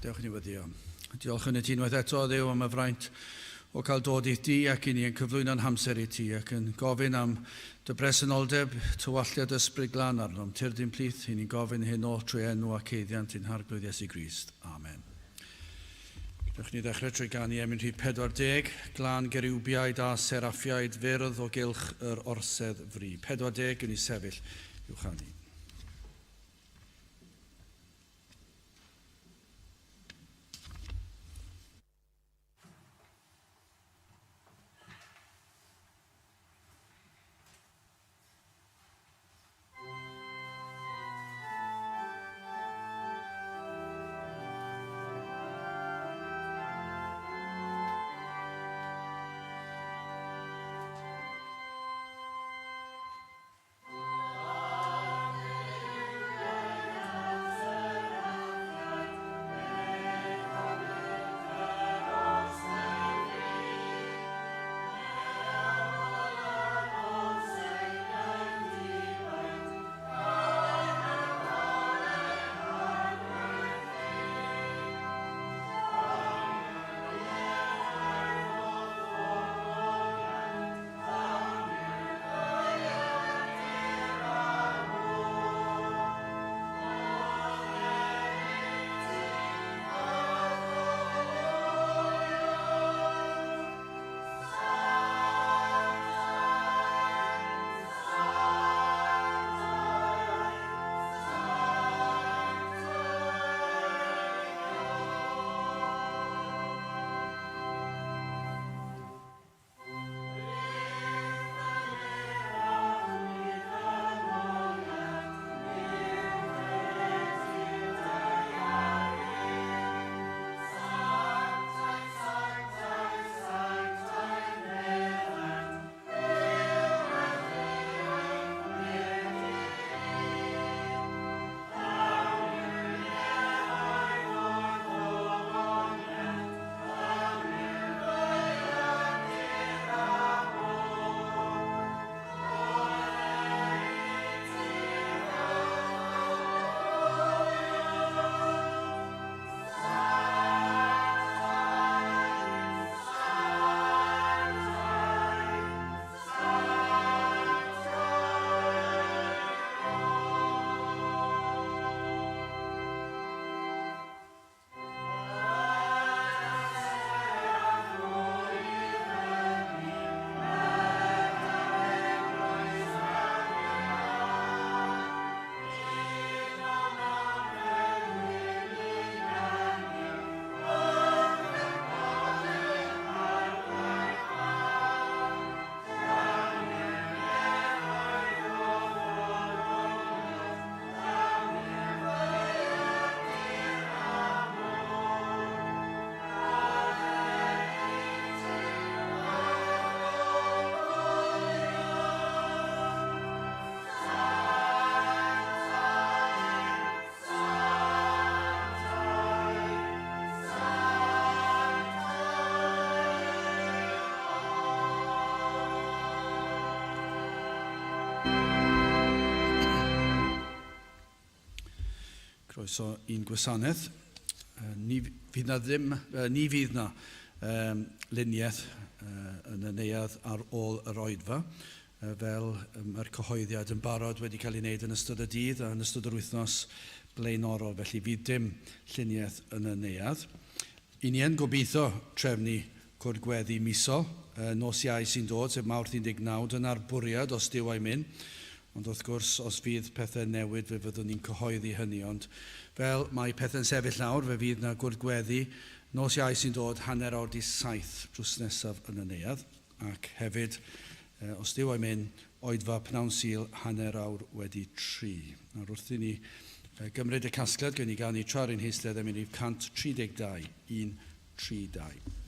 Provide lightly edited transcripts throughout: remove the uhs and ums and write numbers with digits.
Dewch i ni weddio. Diolch yn y ti unwaith eto, Dduw, am y fraint o cael dod i ti ac i ni yn cyflwyno'n hamser i ti ac yn gofyn am dy bresenoldeb, tywalltiad ysbryd glân arnom. Tyrd i'n plith, i ni'n gofyn hyn oll trwy enw ac eiddiant ein Harglwydd Iesu Grist. Amen. Dewch ni ddechrau trwy ganu emyn rhif 40, Glân Geriwbiaid a Seraffiaid fyrdd o gylch yr orsedd fri. 40, gwn i sefyll i'w chanu. Croeso i'n gwasanaeth. Ni fydd na ddim, ni fydd na um, luniaeth yn y neuadd ar ôl yr oedfa, fel mae'r cyhoeddiad yn barod wedi cael ei wneud yn ystod y dydd a yn ystod yr wythnos blaenorol, felly fydd dim lluniaeth yn y neuadd. I ni yn gobeithio trefnu cwrdd gweddi misol, nos Iau sy'n dod, sef Mawrth 19, dyna'r bwriad os Duw a'i myn. Ond wrth gwrs, os fydd pethau'n newid fe fyddwn ni'n cyhoeddi hynny. Ond fel mae pethau'n sefyll nawr, fe fydd 'na gwrdd gweddi nos Iau sy'n dod, hanner awr 'di saith drws nesaf yn y neuadd. Ac hefyd, os Duw a'i myn, oedfa pnawn Sul hanner awr wedi tri. Nawr wrth i ni gymryd y casgliad, gewn ni ganu tra ar ein heistedd emyn rhif 132, 132.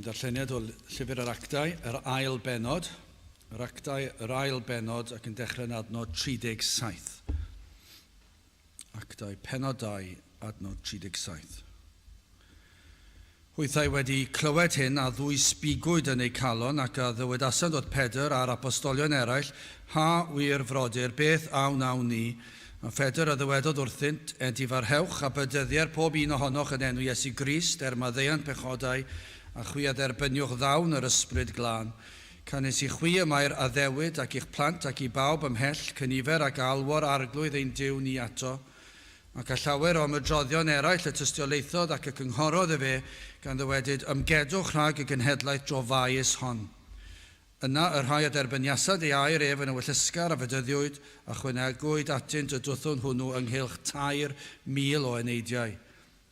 darlleniad o Llyfr yr Actau, yr ail benod. Yr Actau, yr ail benod, ac yn dechrau yn adnod 37. Actau, penod 2, adnod 37. Hwythau wedi clywed hyn a ddwysbigwyd yn eu calon ac a ddywedasant wrth Pedr a'r apostolion eraill, Ha, wir frodyr, beth a wnawn ni? A Phedr a ddywedodd wrthynt, Edifarhewch, a bedyddier pob un ohonoch yn enw Iesu Grist, er maddeuant pechodau, a chwi a dderbyniwch ddawn yr Ysbryd Glân. Canys i chwi y mae'r addewid, ac i'ch plant, ac i bawb ymhell, cynifer ag a alwo'r Arglwydd ein Duw ni ato. Ac â llawer o ymedroddion eraill y tystiolaethodd ac y cynghorodd efe, gan ddywedyd, Ymgedwch rhag y genhedlaeth drofaus hon. Yna y rhai a derbyniasant ei air ef yn ewyllysgar a fedyddiwyd, a chwynegwyd atynt y dwthwn hwnnw ynghylch 3,000 o eneidiau.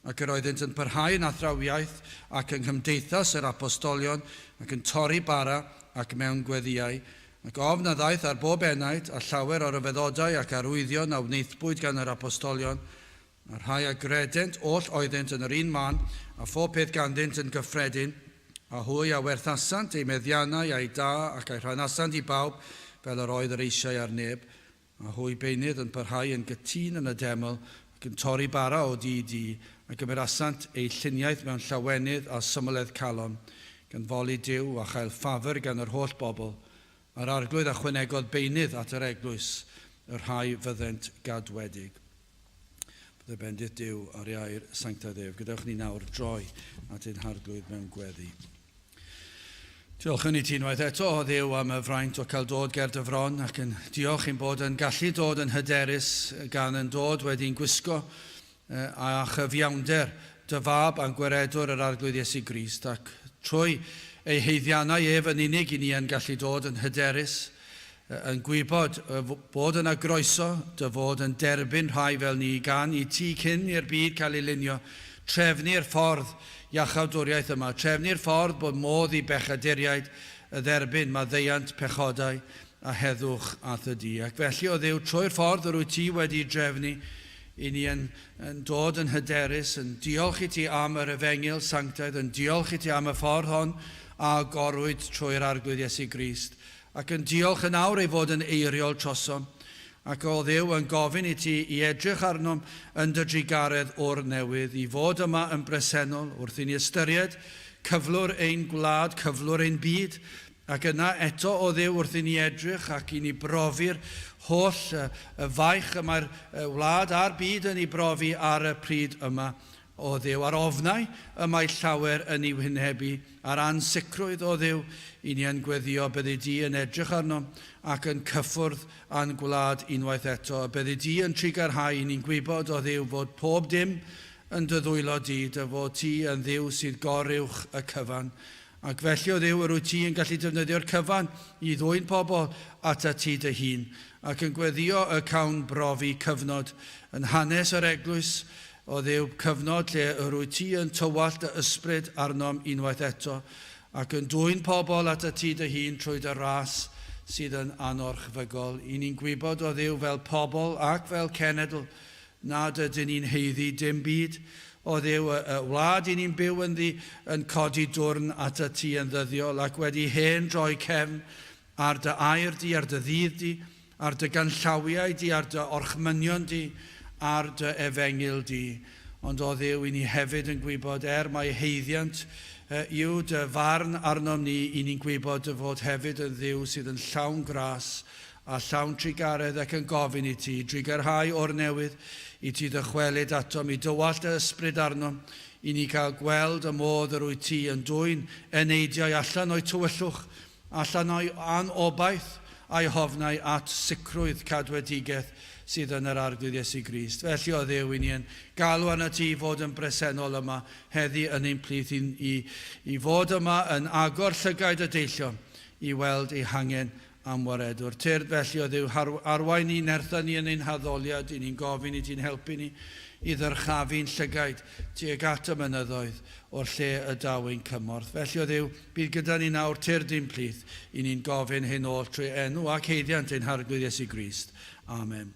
Ac yr oeddynt yn parhau yn athrawiaeth ac yng nghymdeithas yr apostolion, ac yn torri bara, ac mewn gweddïau. Ac ofn a ddaeth ar bob enaid, a llawer o ryfeddodau ac arwyddion a wnaethpwyd gan yr apostolion. A'r rhai a gredent oll oeddynt yn yr un man, a phob peth ganddynt yn gyffredin, a hwy a werthasant eu meddiannau a'u da, ac a'u rhanasant i bawb, fel yr oedd yr eisiau ar neb. A hwy beunydd yn parhau yn gytûn yn y deml, ac yn torri bara o dŷ i dŷ, a gymerasant eu lluniaeth mewn llawenydd a symledd calon, gan foli Duw, a chael ffafr gan yr holl bobl. A'r Arglwydd a chwanegodd beunydd at yr eglwys, y rhai fyddent gadwedig. Byddai bendith Duw ar ei air sanctaidd ef. Gadewch ni nawr droi at ein Harglwydd mewn gweddi. Diolchwn i ti unwaith eto, o Dduw, am y fraint o cael dod ger dy fron, ac yn diolch i'n bod yn gallu dod yn hyderus gan yn dod wedi'n gwisgo a chyfiawnder dy fab a'n gweredwr yr Arglwydd Iesu Grist, ac trwy ei haeddiannau ef yn unig i ni yn gallu dod yn hyderus, yn gwybod bod yna groeso dy fod yn derbyn rhai fel ni gan i ti cyn i'r byd cael ei lunio, trefnu'r ffordd iachawdwriaeth yma, trefnu'r ffordd bod modd i bechaduriaid y dderbyn maddeuant pechodau a heddwch â thy di. Ac felly, o Dduw, trwy'r ffordd yr wyt ti wedi'i drefnu, i ni yn, yn dod yn hyderus, yn diolch i ti am yr efengyl sanctaidd, yn diolch i ti am y ffordd hon a agorwyd trwy'r Arglwydd Iesu Grist, Ac yn diolch yn awr ei fod yn eiriol trosom, ac o Dduw yn gofyn i ti i edrych arnom yn dy drugaredd o'r newydd, i fod yma yn bresennol wrth i ni ystyried cyflwr ein gwlad, cyflwr ein byd, ac yna eto o Dduw wrth i ni edrych ac i ni brofi'r holl y faich y mae'r wlad a'r byd yn ei brofi ar y pryd yma. O Dduw, a'r ofnau y mae llawer yn ei wynebu, a'r ansicrwydd, O Dduw, i ni yn gweddïo, byddi di yn edrych arnom ac yn cyffwrdd â'n gwlad unwaith eto, y byddi di yn trugarhau i ni'n gwybod, O Dduw, fod pob dim yn dy ddwylo di, dy fod ti yn Dduw sydd goruwch y cyfan. Ac felly, O Dduw, yr wyt ti yn gallu defnyddio'r cyfan i ddwyn pobl atat ti dy hun, ac yn gweddïo y cawn brofi cyfnod yn hanes yr eglwys, O Dduw, cyfnod lle yr wyt ti yn tywallt dy ysbryd arnom unwaith eto, ac yn dwyn pobl atat ti dy hun trwy dy ras sydd yn anorchfygol. I ni'n gwybod, O Dduw, fel pobl ac fel cenedl, nad ydyn ni'n haeddu dim byd. O Dduw, y, y wlad i ni'n byw ynddi yn codi dwrn atat ti yn ddyddiol, ac wedi hen droi cefn ar dy air di, ar dy ddydd di, ar dy ganllawiau di, ar dy orchmynion di, ar dy efengyl di. Ond o Dduw, i ni hefyd yn gwybod, er mai haeddiant yw dy farn arnom ni, i ni'n gwybod dy fod hefyd yn Dduw sydd yn llawn gras a llawn trugaredd ac yn gofyn i ti drugarhau o'r newydd, i ti ddychwelyd atom, i dywallt dy ysbryd arnom, i ni gael gweld y modd yr wyt ti yn dwyn eneidiau allan o'u tywyllwch, allan o'i anobaith a'i hofnau at sicrwydd cadwedigaeth sydd yn yr Arglwydd Iesu Grist. Felly, o Dduw, i ni yn galw arnat ti i fod yn bresennol yma heddi yn ein plith, i, i, i fod yma yn agor llygaid y deillion i weld eu hangen am waredwr. Tyrd felly, o Dduw, arwain ni, nertha ni yn ein haddoliad, i ni'n gofyn i ti'n helpu ni i ddyrchafu'n llygaid tuag at y mynyddoedd o'r lle y daw ein cymorth. Felly, o Dduw, bydd gyda ni nawr, tyrd i'n plith, i ni'n gofyn hyn oll trwy enw ac haeddiant ein Harglwydd Iesu Grist. Amen.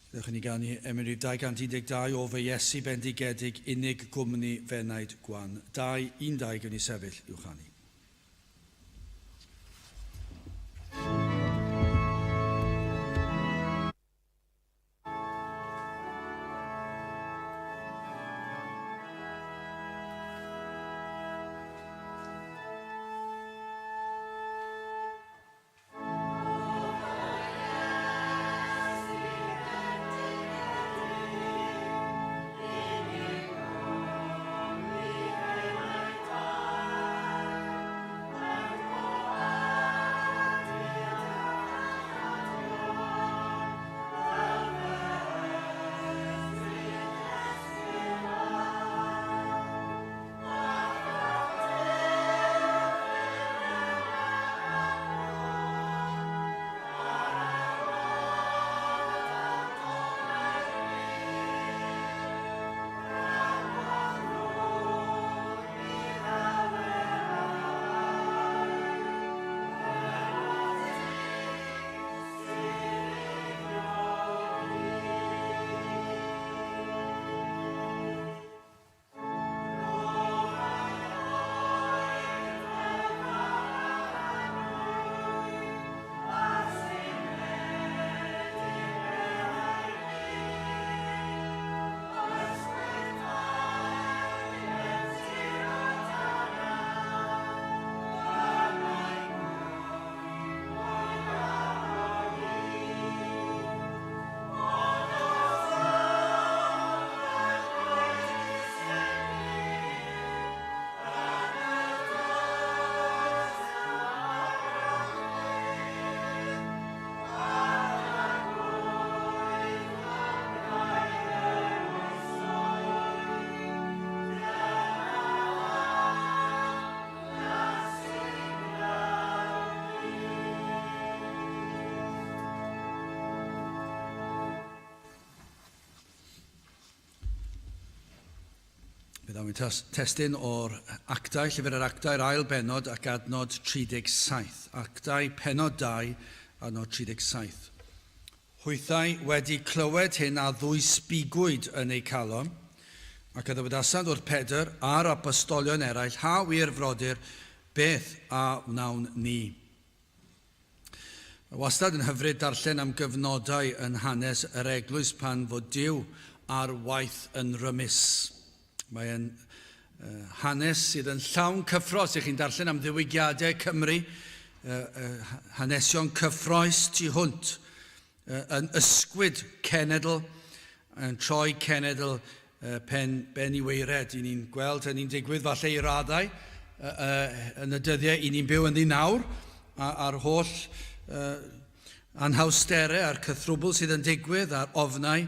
Dewch i ni ganu emyn rhif 212 o Fy Iesu bendigedig, unig gwmni f'enaid gwan. 2, 1, 2, gewn ni sefyll i'w chanu. Fe ddaw i'n testun o'r Actau, llyfr yr Actau'r ail bennod ac adnod 37. Actau pennod 2, adnod 37. Hwythau wedi clywed hyn a ddwysbigwyd yn eu calon, ac a ddywedasant wrth Pedr a'r apostolion eraill, Ha wir, frodyr, beth a wnawn ni? Mae wastad yn hyfryd darllen am gyfnodau yn hanes yr eglwys pan fod Duw ar waith yn rymus. Mae'n hanes sydd yn llawn cyffro. Os ych chi'n darllen am ddiwygiadau Cymru, hanesion cyffroes tu hwnt, yn ysgwyd cenedl, yn troi cenedl pen, ben i weired. I ni'n gweld hynny'n digwydd falle i raddau yn y dyddiau i ni'n byw ynddi nawr, a'r holl anhawsterau a'r cythrwbl sydd yn digwydd, a'r ofnau,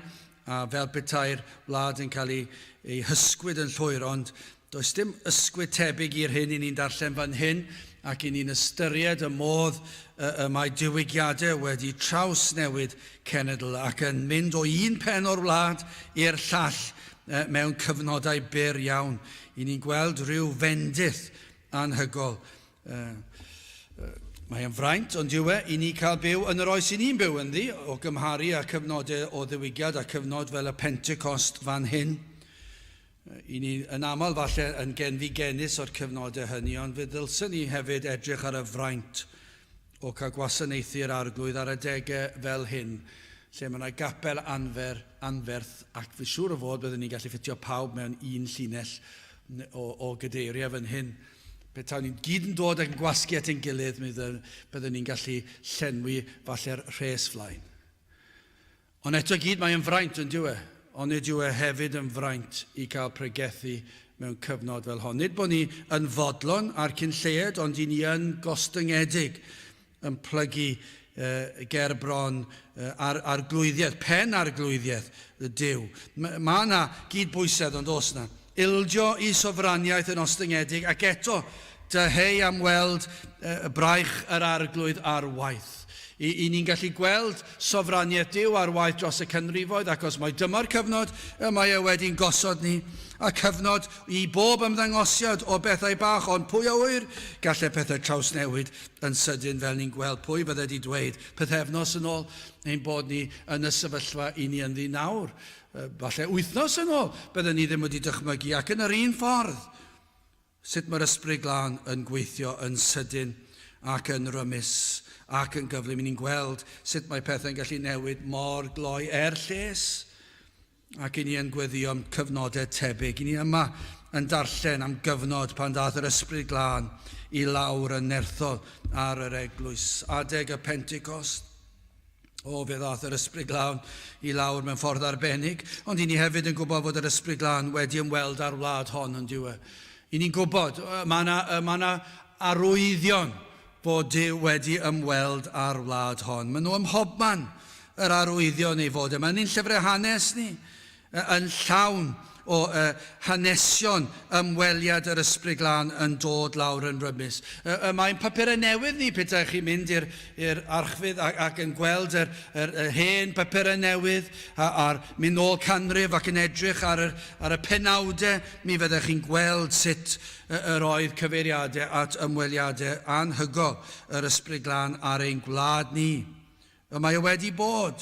a fel petai'r wlad yn cael ei, ei hysgwyd yn llwyr, ond Does dim ysgwyd tebyg i'r hyn i ni'n darllen fan hyn, ac i ni'n ystyried y modd y, y mae diwygiadau wedi trawsnewid cenedl ac yn mynd o un pen o'r wlad i'r llall mewn cyfnodau byr iawn. I ni'n gweld rhyw fendith anhygol. Mae yn fraint, ond yw e, i ni cael byw yn yr oes i ni'n byw ynddi, o gymharu â cyfnodau o ddiwygiad a cyfnod fel y Pentecost fan hyn. I ni yn aml falle yn genfigennus o'r cyfnodau hynny, ond fe ddylsen ni hefyd edrych ar y fraint o cael gwasanaethu'r Arglwydd ar adegau fel hyn, lle mae yna gapel anfer, anferth, ac fi siŵr o fod byddwn ni'n gallu ffitio pawb mewn un llinell o, o gadeiriau fan hyn. Petawn ni'n gyd yn dod ac yn gwasgu at ein gilydd, mi byddwn ni'n gallu llenwi falle'r rhes flaen. Ond eto i gyd mae yn fraint, yn dyw e? Ond nid yw e hefyd yn fraint i gael pregethu mewn cyfnod fel hon. Nid bod ni yn fodlon ar cyn lleied, ond i ni yn gostyngedig, yn plygu eh, ger bron eh, ar arglwyddiaeth, pen arglwyddiaeth y Duw. Mae yna gyd-bwysedd, ond os yna. Ildio i sofraniaeth yn ostyngedig, ac eto dyheu am weld eh, braich yr arglwydd ar waith. I, i ni'n gallu gweld sofraniaeth Duw ar waith dros y canrifoedd, ac os mai dyma'r cyfnod y mae e wedi'n gosod ni, a cyfnod i bob ymddangosiad o bethau bach, ond pwy a ŵyr, gallai pethau trawsnewid yn sydyn fel ni'n gweld. Pwy fydde wedi dweud pythefnos yn ôl ein bod ni yn y sefyllfa i ni ynddi nawr? Falle wythnos yn ôl, bydden ni ddim wedi dychmygu, ac yn yr un ffordd, Sut mae'r Ysbryd Glân yn gweithio yn sydyn ac yn rymus ac yn gyflym. I ni'n gweld sut mae pethau'n gallu newid mor gloi er lles. Ac i ni yn gweddio am cyfnodau tebyg. I ni yma yn darllen am gyfnod pan ddaeth yr Ysbryd Glân i lawr yn nerthol ar yr eglwys. Adeg y Pentecost. O, fe ddaeth yr Ysbryd Glân i lawr mewn ffordd arbennig, ond i ni hefyd yn gwybod fod yr Ysbryd Glân wedi ymweld â'r wlad hon yn diwe. I ni'n gwybod, mae yna, mae yna arwyddion bod Duw wedi ymweld â'r wlad hon. Maen nhw ym mhobman yr arwyddion ei fod e. Mae'n ein llyfrau hanes ni yn llawn o hanesion ymweliad yr Ysbryd Glân yn dod lawr yn rymus. Y mae'n papurau newydd ni, petai chi'n mynd i'r archfydd ac, ac yn gweld yr, yr, yr hen papurau newydd a'r mynd nôl canrif ac yn edrych ar yr, ar y penawdau, mi fyddech chi'n gweld sut yr oedd cyfeiriadau at ymweliadau anhygol yr Ysbryd Glân ar ein gwlad ni. Y mae o wedi bod.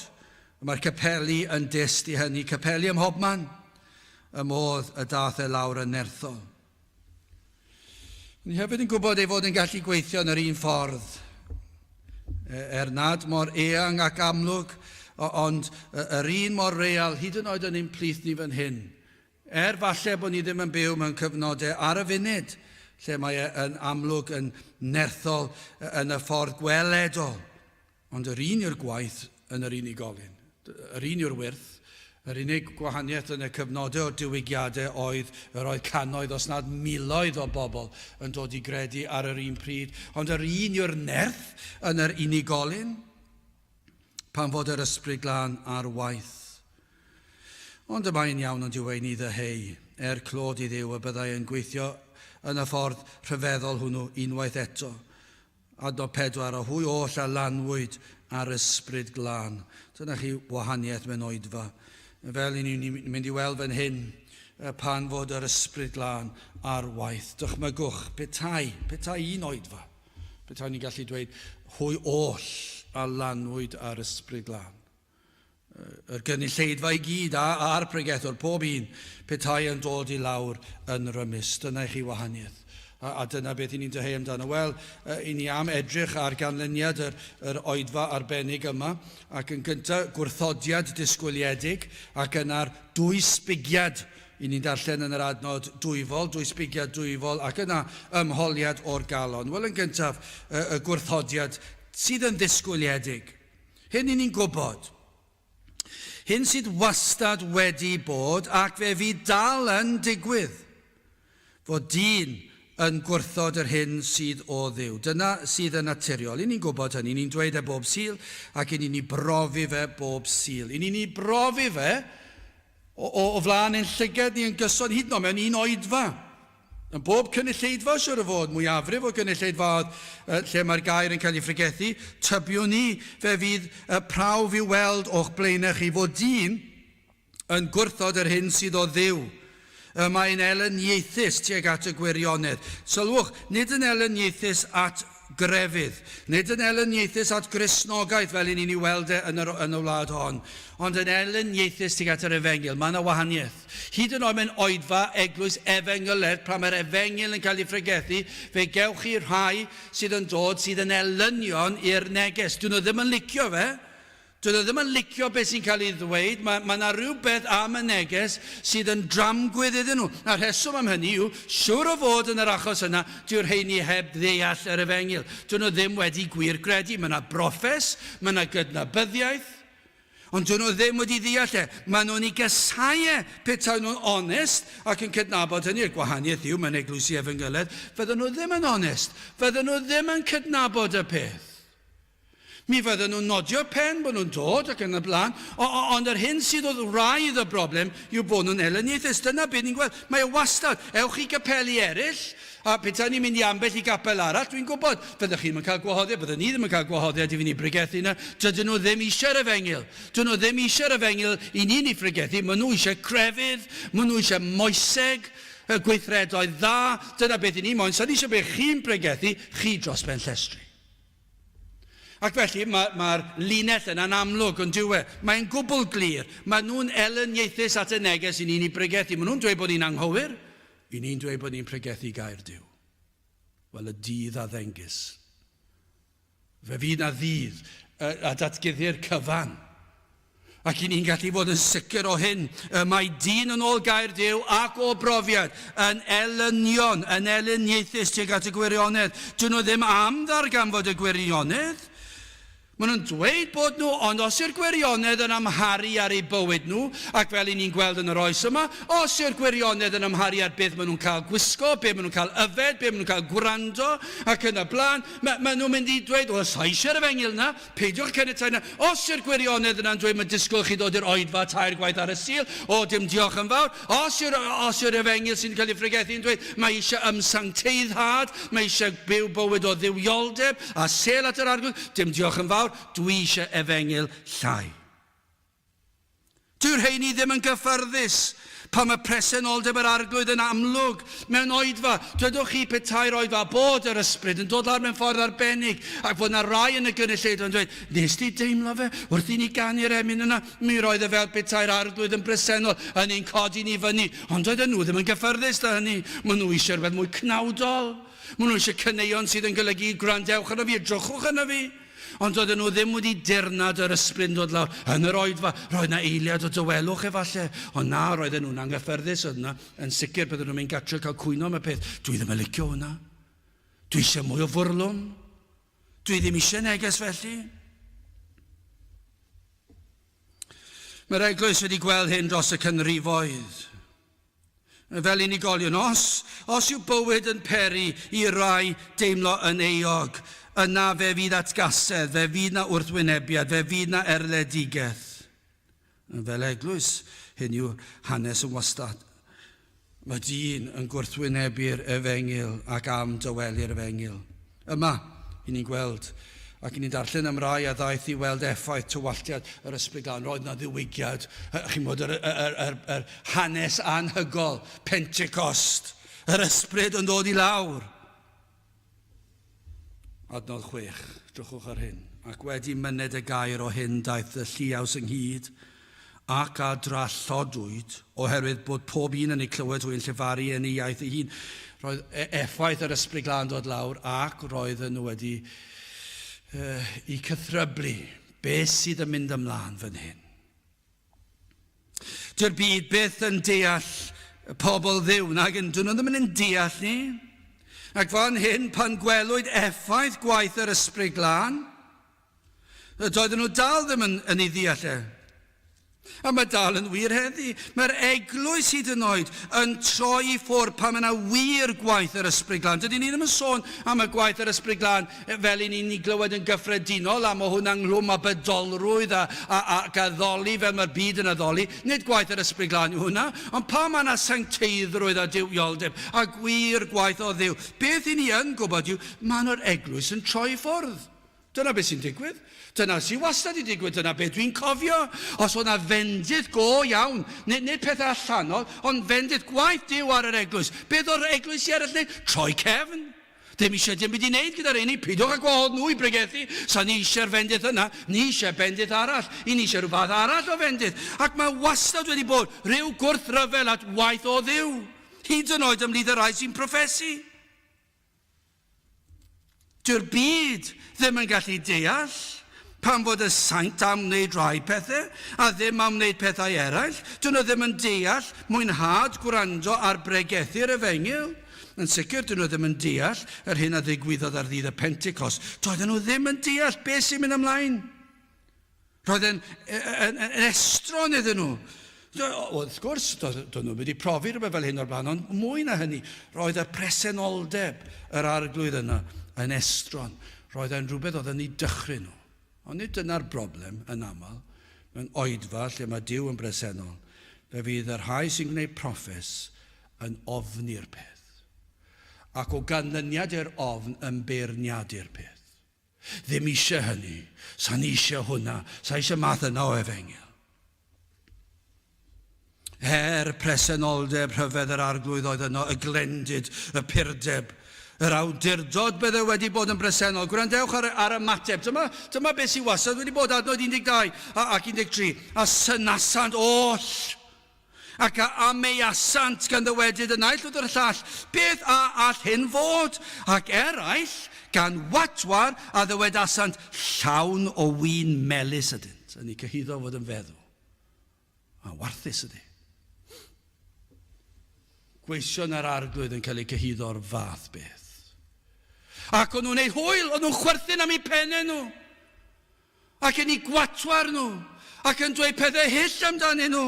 Y mae'r capeli yn dyst i hynny, capeli ym mhobman. Y modd y dath e lawr yn nerthol. Ni hefyd yn gwybod ei fod yn gallu gweithio yn yr un ffordd. E, er nad mor eang ac amlwg, ond yr un mor real, hyd yn oed yn ein plith ni fan hyn. Er falle bod ni ddim yn byw mewn cyfnodau ar y funud lle mae e yn amlwg yn nerthol yn y ffordd gweledol, ond yr un yw'r gwaith yn yr unigolyn. Yr un yw'r wyrth. Yr unig gwahaniaeth yn y cyfnodau o'r diwygiadau oedd yr oedd cannoedd, os nad miloedd o bobl yn dod i gredu ar yr un pryd. Ond yr un yw'r nerth yn yr unigolyn pan fod yr Ysbryd Glân ar waith. Ond y mae'n iawn ond yw ei ni ddyheu, er clod i Dduw y byddai yn gweithio yn y ffordd rhyfeddol hwnnw unwaith eto. Adnod 4, a hwy oll a lanwyd ar Ysbryd Glân. Dyna chi wahaniaeth mewn oedfa. Fel i ni'n mynd i weld fan hyn, pan fod yr Ysbryd Glân ar waith. Dychmygwch, petai, petai un oedfa, petai ni'n gallu dweud, hwy oll a lanwyd ar Ysbryd Glân. Yr gynulleidfa i gyd, a'r pregethwr, pob un, petai yn dod i lawr yn rymus. Dyna i chi wahaniaeth. A, a dyna beth i ni'n dyheu amdano. Wel, i ni am edrych ar ganlyniad yr, yr oedfa arbennig yma, ac yn gyntaf gwrthodiad disgwyliedig, ac yna'r dwysbigiad i ni'n darllen yn yr adnod dwyfol, dwysbigiad dwyfol, ac yna ymholiad o'r galon. Wel, yn gyntaf, y, y gwrthodiad sydd yn ddisgwyliedig. Hyn i ni'n gwybod. Hyn sydd wastad wedi bod ac fe fydd dal yn digwydd. Fod dyn yn gwrthod yr hyn sydd o Dduw. Dyna sydd yn naturiol. I ni'n gwybod hynny. Ni'n dweud e bob Sul ac i ni'n ei brofi fe bob Sul. I ni'n ei brofi fe o, o, o flaen ein llyged ni yn gyson hyd yn oed mewn un oedfa. Yn bob cynulleidfa, siwr o fod, mwyafrif o gynulleidfaoedd lle mae'r gair yn cael ei phregethu, tybiwn i, fe fydd y prawf i'w weld o'ch blaenau chi fod dyn yn gwrthod yr hyn sydd o Dduw. Y mae'n elyniaethus tuag at y gwirionedd. Sylwch, nid yn elyniaethus at grefydd. Nid yn elyniaethus at Gristnogaeth fel 'yn ni'n ei weld e yn yr, yn y wlad hon, ond yn elyniaethus tuag at yr efengyl. Mae yna wahaniaeth. Hyd yn oed mewn oedfa eglwys efengyledd, pan mae'r efengyl yn cael ei phregethu, fe gewch chi rhai sydd yn dod sydd yn elynion i'r neges. Dyn nhw ddim yn licio fe, Dydw i ddim yn licio beth sy'n cael ei ddweud, mae, mae 'na rhywbeth am y neges sydd yn dramgwydd iddyn nhw. A'r rheswm am hynny yw, siwr o fod yn yr achos yna, dyw'r rheini heb ddeall yr efengyl. Dyn nhw ddim wedi gwir gredu. Mae 'na broffes, mae 'na gydnabyddiaeth, ond dyn nhw ddim wedi ddeall e. Maen nhw'n ei gasáu e petai nhw'n onest ac yn cydnabod hynny. Y gwahaniaeth yw, mewn eglwysi efengylaidd, fydden nhw ddim yn onest. Fydden nhw ddim yn cydnabod y peth. Mi fydden nhw'n nodio pen bod nhw'n dod ac yn y blaen, o, o, ond yr hyn sydd wrth wraidd y broblem yw bod nhw'n elyniaethus. Dyna beth ni'n gweld. Mae e wastad. Ewch i gapeli eraill, a petai ni'n mynd i ambell i gapel arall, dwi'n gwybod, fyddech chi ddim yn cael gwahoddiad, bydden ni ddim yn cael gwahoddiad i fynd i bregethu yna. Dydyn nhw ddim eisiau'r efengyl. Dyn nhw ddim eisiau'r efengyl i ni'n ei phregethu. Maen nhw eisiau crefydd, maen nhw eisiau moeseg, y gweithredoedd dda. Dyna beth i ni moyn. Sa'n eisiau beth chi'n pregethu, chi dros ben llestri. Ac felly mae'r mae linell yna'n amlwg yn dyw e. Mae'n gwbl glir. Maen nhw'n elyniaethus at y neges i ni'n ei bregethu. Maen nhw'n dweud bod ni'n anghywir. I ni'n dweud bod ni'n pregethu gair Duw. Wel, y dydd a ddengys. Fe fydd na ddydd a datguddi'r cyfan. Ac i ni'n gallu fod yn sicr o hyn, y mae dyn yn ôl gair Duw ac o brofiad, yn elynion, yn elyniaethus tuag at y gwirionedd. Dyn nhw ddim am ddarganfod y gwirionedd. Maen nhw'n dweud bod nhw, ond os yw'r gwirionedd yn amharu ar eu bywyd nhw, ac fel i ni'n gweld yn yr oes yma, os yw'r gwirionedd yn amharu ar beth maen nhw'n cael gwisgo, beth maen nhw'n cael yfed, beth maen nhw'n cael gwrando, ac yn y blaen, maen nhw'n mynd i dweud, wel, sa eisiau'r efengyl yna, Peidiwch caniatáu na. Os yw'r gwirionedd yna'n dweud mae disgwyl chi ddod i'r oedfa tair gwaith ar y Sul, o, dim diolch yn fawr. Os yw'r, os yw'r efengyl sy'n cael ei phregethu yn dweud mae eisiau ymsancteiddhad, mae eisiau byw bywyd o dduwioldeb a sêl at yr Arglwydd, dim diolch yn fawr, dwi eisiau efengyl llai. Dyw'r rheini ddim yn gyffyrddus pan mae presenoldeb yr Arglwydd yn amlwg mewn oedfa. Dwedwch chi petai'r oedfa bod yr Ysbryd yn dod lawr mewn ffordd arbennig ac fod 'na rai yn y gynulleidfa yn dweud, Nes di deimlo fe wrth i ni ganu'r emyn yna? Mi roedd e fel petai'r Arglwydd yn bresennol yn ein codi ni fyny. Ond doedden nhw ddim yn gyffyrddus 'da hynny. Maen nhw eisiau rhywbeth mwy cnawdol. Maen nhw eisiau caneuon sydd yn golygu gwrandewch arno fi, edrychwch arno fi. Ond doedden nhw ddim wedi dirnad yr ysbryd yn dod lawr. Yn yr oedfa, roedd 'na eiliad o dawelwch efallai, ond na, roedden nhw'n anghyffyrddus, oedd 'na, yn sicr bydden nhw'n mynd gartre cael cwyno am y peth. Dwi ddim yn licio hwnna. Dwi eisiau mwy o fwrlwm. Dwi ddim eisiau neges felly. Mae'r eglwys wedi gweld hyn dros y canrifoedd. Fel unigolion, os, os yw bywyd yn peri i rai deimlo yn euog, yna fe fydd atgasedd, fe fydd na wrthwynebiad, fe fydd na erledigaeth. Fel eglwys, hyn yw hanes yn wastad. Mae dyn yn gwrthwynebu'r efengyl ac am dywelu'r efengyl. Yma, i ni'n gweld, ac i ni'n darllen am rai a ddaeth i weld effaith tywalltiad yr Ysbryd Glân. Roedd 'na ddiwygiad, chi'n gwybod, yr, yr, yr, yr hanes anhygol, Pentecost, yr Ysbryd yn dod i lawr. Adnod 6, drychwch ar hyn. Ac wedi myned y gair o hyn daeth y lliaws ynghyd, ac a drallodwyd, oherwydd bod pob un yn eu clywed hwy yn llefaru yn ei iaith ei hun. Roedd e, effaith yr Ysbryd Glân dod lawr ac roedden nhw wedi uh, i cythryblu beth sydd yn mynd ymlaen fan hyn. Dyw'r byd byth yn deall pobl Dduw, nag yn, dyn nhw ddim yn deall ni. Ac fan hyn, pan gwelwyd effaith gwaith yr Ysbryd Glân, Doedden nhw dal ddim yn, yn ei ddeall e. A mae dal yn wir heddi. Mae'r eglwys hyd yn oed yn troi i ffwrdd pan mae yna wir gwaith yr Ysbryd Glân. Dydyn ni ddim yn sôn am y gwaith yr Ysbryd Glân fel i ni'n ei glywed yn gyffredinol, a mae hwnna ynghlwm â bydolrwydd a, a, ac addoli fel mae'r byd yn addoli. Nid gwaith yr Ysbryd Glân yw hwnna, ond pan mae yna sancteiddrwydd a duwioldeb a gwir gwaith o Dduw, beth i ni yn gwybod yw mae yna'r eglwys yn troi i ffwrdd. Dyna beth sy'n digwydd. Dyna sy'n wastad i digwydd. Dyna beth dwi'n cofio. Os oedd 'na fendith go iawn, nid, nid pethau allanol, ond fendith gwaith Duw ar yr eglwys. Beth oedd yr eglwysi eraill yn wneud? Troi cefn. Ddim eisiau dim byd i wneud gyda'r rheini. Peidiwch â gwahodd nhw i bregethu. Sa ni eisiau'r fendith yna. Ni eisiau bendith arall. I ni eisiau rhyw fath arall o fendith. Ac mae wastad wedi bod rhyw gwrthryfel at waith o Dduw. Hyd yn oed ymhlith y rhai sy'n proffesu. Dyw'r byd ddim yn gallu deall pam fod y saint am wneud rhai pethau a ddim am wneud pethau eraill. Dyn nhw ddim yn deall mwynhad gwrando ar bregethu'r efengyl. Yn sicr, dyn nhw ddim yn deall yr hyn a ddigwyddodd ar ddydd y Pentecost. Doedden nhw ddim yn deall beth sy'n mynd ymlaen. Roedd e'n yn, yn estron iddyn nhw. Wrth gwrs, doedd nhw wedi profi rhywbeth fel hyn o'r blaen, ond mwy na hynny, roedd y presenoldeb yr arglwydd yna yn estron. Roedd e'n rhywbeth oedd yn ei dychryn nhw. Ond nid dyna'r broblem yn aml. Mewn oedfa lle mae Duw yn bresennol, fe fydd y rhai sy'n gwneud proffes yn ofni'r peth. Ac o ganlyniad i'r ofn yn beirniadu'r peth. Ddim eisiau hynny. Sa'n eisiau hwnna. Sa eisiau math yna o efengyl. Er presenoldeb rhyfedd yr Arglwydd oedd yno, y glendid, y purdeb, yr awdurdod bydde wedi bod yn bresennol. Gwrandewch ar, ar ymateb. Dyma, dyma beth sy'n wastad wedi bod adnod 12 ac 13. A synasant oll ac a ameuasant gan ddywedyd y naill wrth y llall, Beth a all hyn fod? Ac eraill, gan watwar, a ddywedasant, Llawn o win melys ydynt, yn eu cyhuddo fod yn feddw. A warthus ydy. Gweision yr Arglwydd yn cael eu cyhuddo o'r fath beth. Ac o'n nhw'n ei hwyl, o'n nhw'n chwerthin am eu pennau nhw. Ac yn eu gwatwar nhw, ac yn dweud pethau hyll amdanyn nhw.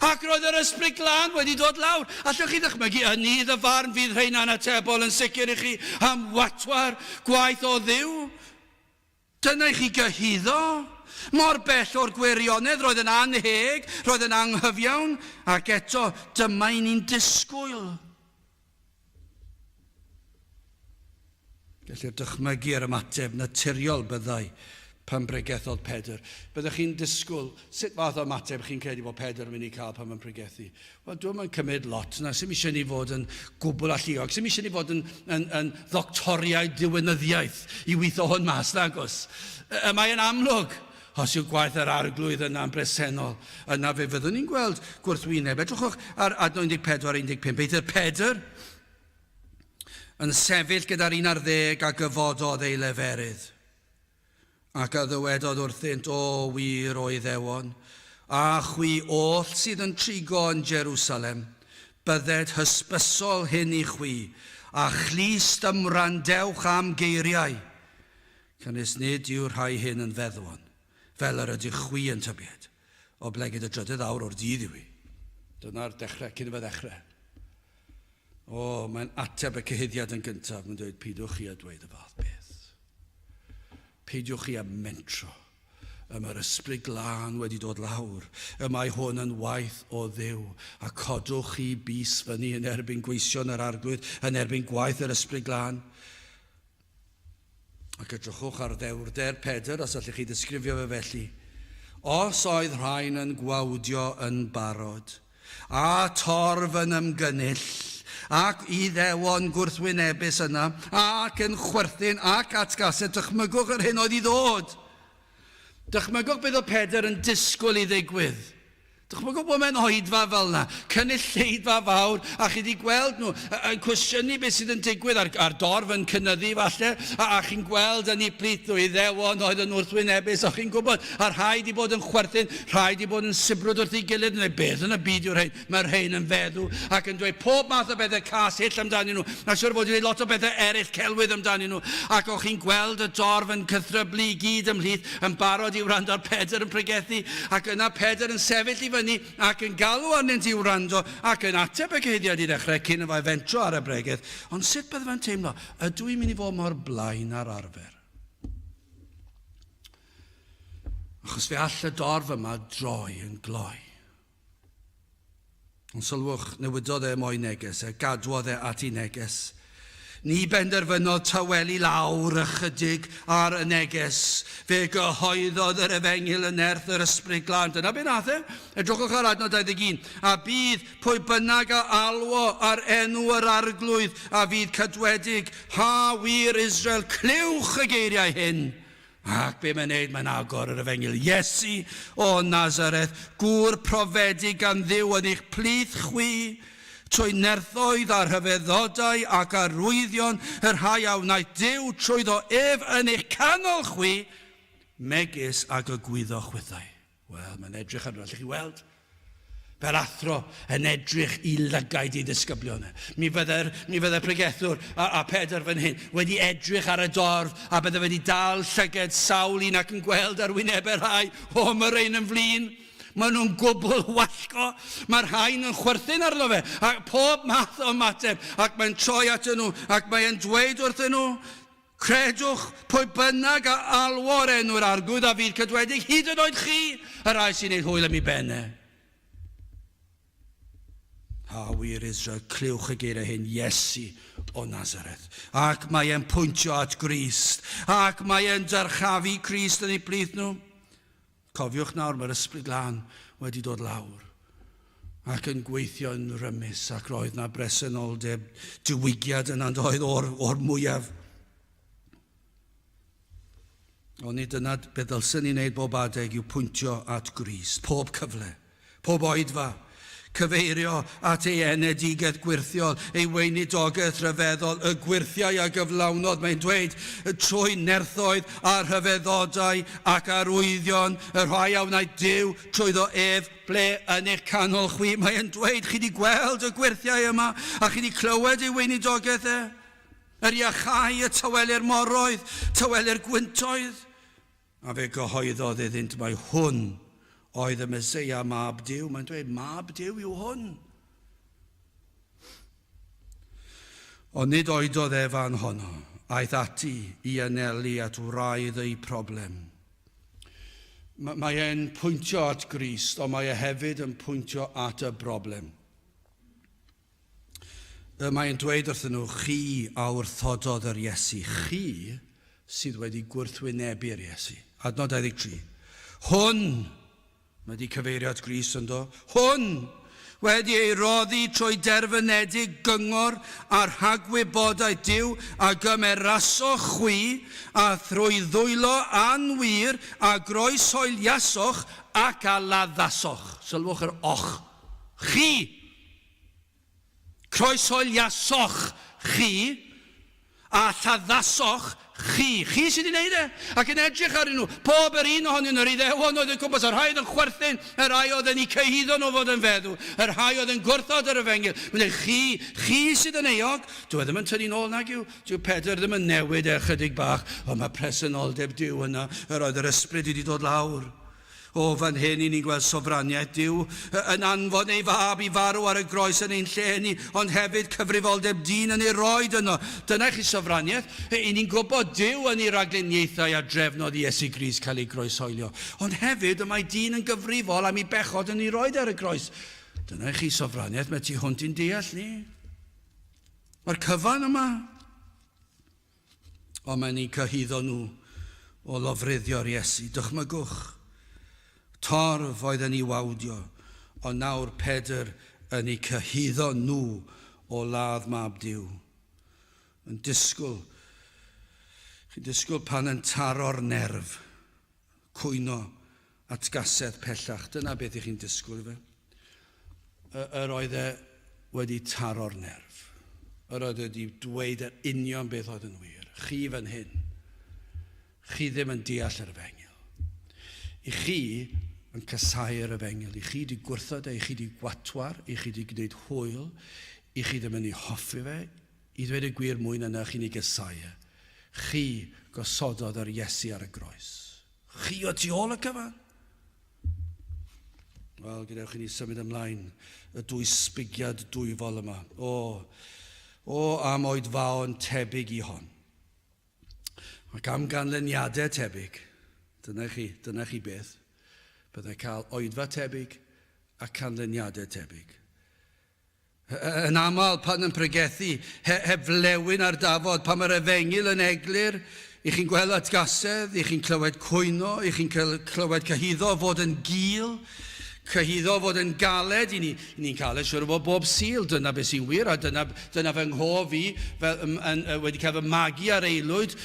Ac roedd yr Ysbryd Glân wedi dod lawr. Allwch chi ddychmygu, yn nydd y farn fydd rheina'n atebol yn sicr i chi am watwar gwaith o Dduw. Dyna i chi gyhuddo. Mor bell o'r gwirionedd, roedd yn annheg, roedd yn anghyfiawn, ac eto dyma i ni'n disgwyl. Gellir dychmygu yr ymateb naturiol byddai pan bregethodd Pedr. Byddech chi'n disgwyl, sut fath o ymateb chi'n credu bod Pedr yn mynd i cael pan mae'n pregethu? Wel, dwi'm yn cymryd lot na, sy'm eisiau ni fod yn gwbl alluog, sy'm eisiau ni fod yn, yn, yn ddoctoriaid diwinyddiaeth i weithio hwn mas, nagos. Y mae'n amlwg, os yw gwaith yr Arglwydd yna'n bresennol, yna fe fyddwn ni'n gweld gwrthwyneb. Edrychwch ar adnod 14 15. Eithr Pedr yn sefyll gyda'r un ar ddeg a gyfododd ei leferydd. Ac a ddywedodd wrthynt, O wir, o Iddewon, a chwi oll sydd yn trigo yn Jerusalem, bydded hysbysol hyn i chwi, a chlust ymwrandewch am geiriau, canys nid yw'r rhai hyn yn feddwon, fel yr ydych chwi yn tybied, oblegid y drydedd awr o'r dydd yw hi. Dyna'r dechrau, cyn iddo ddechrau. O, mae'n ateb y cyhuddiad yn gyntaf, mae'n dweud, peidiwch chi a dweud y fath beth. Peidiwch chi â mentro. Y mae'r Ysbryd Glân wedi dod lawr. Y mae hwn yn waith o Dduw. A codwch chi bys fyny yn erbyn gweision yr Arglwydd, yn erbyn gwaith yr Ysbryd Glân. Ac edrychwch ar ddewrder Pedr, os allwch chi ddisgrifio fe felly. Os oedd rhain yn gwawdio yn barod, a torf yn ymgynnull, ac Iddewon gwrthwynebus yna, ac yn chwerthin ac atgasedd, dychmygwch yr hyn oedd i ddod. Dychmygwch beth oedd Pedr yn disgwyl i ddigwydd. Dychmygwch bod mewn oedfa fel yna, cynulleidfa fawr, a chi wedi gweld nhw yn cwestiynu beth sydd yn digwydd, a'r, a'r dorf yn cynyddu falle, a, a chi'n gweld yn eu plith nhw Iddewon oedd yn wrthwynebus, a chi'n gwybod, a rhai wedi bod yn chwerthin, rhai wedi bod yn sibrwd wrth ei gilydd, yn dweud, beth yn y byd yw'r rhain? Mae'r rhain yn feddw, ac yn dweud pob math o bethau cas hyll amdanyn nhw, a siwr fod wedi dweud lot o bethau eraill celwydd amdanyn nhw, ac o'ch chi'n gweld y dorf yn cythryblu i gyd ymhlith, yn barod i wrando ar Pedr yn pregethu, ac yna Pedr yn sefyll i fyny ac yn galw arnynt i wrando, ac yn ateb y cyhuddiad i ddechrau cyn iddo fe fentro ar y bregeth. Ond sut bydde fe'n teimlo? Ydw i'n mynd i fod mor blaen â'r arfer? Achos fe all y dorf yma droi yn gloi. Ond sylwch, newidodd e mo'i neges e, gadwodd e at ei neges. Ni benderfynodd tawelu lawr ychydig ar y neges. Fe gyhoeddodd yr efengyl yn nerth yr Ysbryd Glân. Dyna be nath e. Edrychwch ar adnod 21. A bydd pwy bynnag a alwo ar enw yr Arglwydd a fydd cadwedig. Ha wir Israel, clywch y geiriau hyn. Ac be mae'n neud? Mae'n agor yr efengyl. Iesu o Nazareth, gŵr profedig gan Dduw yn eich plith chwi, trwy nerthoedd a rhyfeddodau ac arwyddion y rhai a wnaeth Duw trwyddo ef yn eich canol chwi, megis ag y gwyddoch chwithau. Wel, mae'n edrych arno, allwch chi weld? Fel athro yn edrych i lygaid ei ddisgyblion. E. Mi fydde'r, mi fydde'r pregethwr a, a Pedr fan hyn wedi edrych ar y dorf a bydde wedi dal llyged sawl un ac yn gweld ar wynebau rhai, o, mae rhain yn flin. Maen nhw'n gwbl wallgo. Mae'r rhain yn chwerthin arno fe. A pob math o ymateb. Ac mae'n troi atyn nhw ac mae'n dweud wrthyn nhw, Credwch pwy bynnag a alwo'r enw'r Arglwydd a fydd cadwedig, hyd yn oed chi, y rhai sy'n ei hwyl am ei ben e. Ha, wir Israel, clywch y geiriau hyn, Iesu o Nazareth. Ac mae e'n pwyntio at Grist, ac mae e'n dyrchafu Crist yn eu plith nhw. Cofiwch nawr, mae'r Ysbryd Glân wedi dod lawr ac yn gweithio yn rymus, ac roedd na bresenoldeb diwygiad yna doedd o'r, or mwyaf. Ond nid dyna beth ddylsen ni wneud bob adeg yw pwyntio at Grist, pob cyfle, pob oedfa, cyfeirio at ei enedigaeth gwyrthiol, ei weinidogaeth rhyfeddol, y gwyrthiau a gyflawnodd, mae'n dweud, trwy nerthoedd a rhyfeddodau ac arwyddion, y rhai a wnaeth Duw trwyddo ef, ble yn eich canol chwi. Mae'n dweud, chi wedi gweld y gwyrthiau yma, a chi wedi clywed ei weinidogaeth e. Yr iachau, y tawelu'r moroedd, tawelu'r gwyntoedd. A fe gyhoeddodd iddynt mai hwn oedd y Meseia, Mab Duw. Mae'n dweud, Mab Duw yw hwn. Ond nid oedodd e fan honno. Aeth ati i anelu at wraidd eu problem. Mae e'n pwyntio at Grist, ond mae e hefyd yn pwyntio at y broblem. Y mae'n dweud wrthyn nhw, chi a wrthododd yr Iesu, chi sydd wedi gwrthwynebu'r Iesu. Adnod 23. Hwn, mae wedi cyfeirio at Grist ynddo, hwn wedi ei roddi trwy derfynedig gyngor a rhagwybodaeth Duw a gymerasoch chwi a thrwy ddwylo anwir a groeshoeliasoch ac a laddasoch. Sylwch yr och. Chi! Croeshoeliasoch chi a lladdasoch chi. Chi sydd wedi gwneud e. Ac yn edrych arnyn nhw, pob yr un ohonyn nhw, yr Iddewon oedd yn cwmpas, y rhai oedd yn chwerthin, y rhai oedd yn eu cyhuddo nhw fod yn feddw, y rhai oedd yn gwrthod yr efengyl. Mae'n dweud, chi, chi sydd yn euog. Dyw e ddim yn tynnu nôl nag yw. Dyw Pedr ddim yn newid e chydig bach. Ond mae presenoldeb Duw yna. Yr oedd yr ysbryd wedi dod lawr. O fan hyn, i ni'n gweld sofraniaeth Duw yn anfon ei fab i farw ar y groes yn ein lle ni, ond hefyd cyfrifoldeb dyn yn ei roed yno. Dyna i chi sofraniaeth. I ni'n gwybod Duw yn ei ragluniaethau a drefnodd i Iesu Grist cael ei groeshoelio. Ond hefyd y mae dyn yn gyfrifol am ei bechod yn ei roed ar y groes. Dyna i chi sofraniaeth, mae tu hwnt i'n deall ni. Mae'r cyfan yma. Ond mae'n eu cyhuddo nhw o lofruddio'r Iesu. Dychmygwch, torf oedd yn ei wawdio, ond nawr Pedr yn eu cyhuddo nhw o ladd mab Duw. Yn disgwyl, chi'n disgwyl pan yn taro'r nerf, cwyno atgasedd pellach. Dyna beth i chi'n disgwyl ife. Yr oedd e wedi taro'r nerf. Yr oedd e wedi dweud yr union beth oedd yn wir. Chi fan hyn, chi ddim yn deall yr efengyl. I chi yn casáu'r efengyl, i chi wedi gwrthod e, i chi wedi gwatwar, i chi wedi gwneud hwyl, i chi ddim yn ei hoffi fe, i ddweud y gwir mwy na na chi'n ei gasáu e. Chi gosododd yr Iesu ar y groes. Chi o tu ôl y cyfan. Wel, gadewch i ni symud ymlaen y dwysbigiad dwyfol yma. O, o am oedfaon tebyg i hon. Ac am ganlyniadau tebyg. Dyna chi, dyna chi beth. Byddai cael oedfa tebyg a canlyniadau tebyg. Yn aml, pan yn pregethu, he, heb flewyn ar dafod, pan mae'r efengyl yn eglur, i chi'n gweld atgasedd, i chi'n clywed cwyno, i chi'n clywed cyhuddo fod yn gul, cyhuddo fod yn galed, i ni'n ni cael e siwr o fod bob Sul, dyna beth sy'n wir, a dyna, dyna fy nghof i, fel, yn, yn, wedi cael fy magu ar aelwyd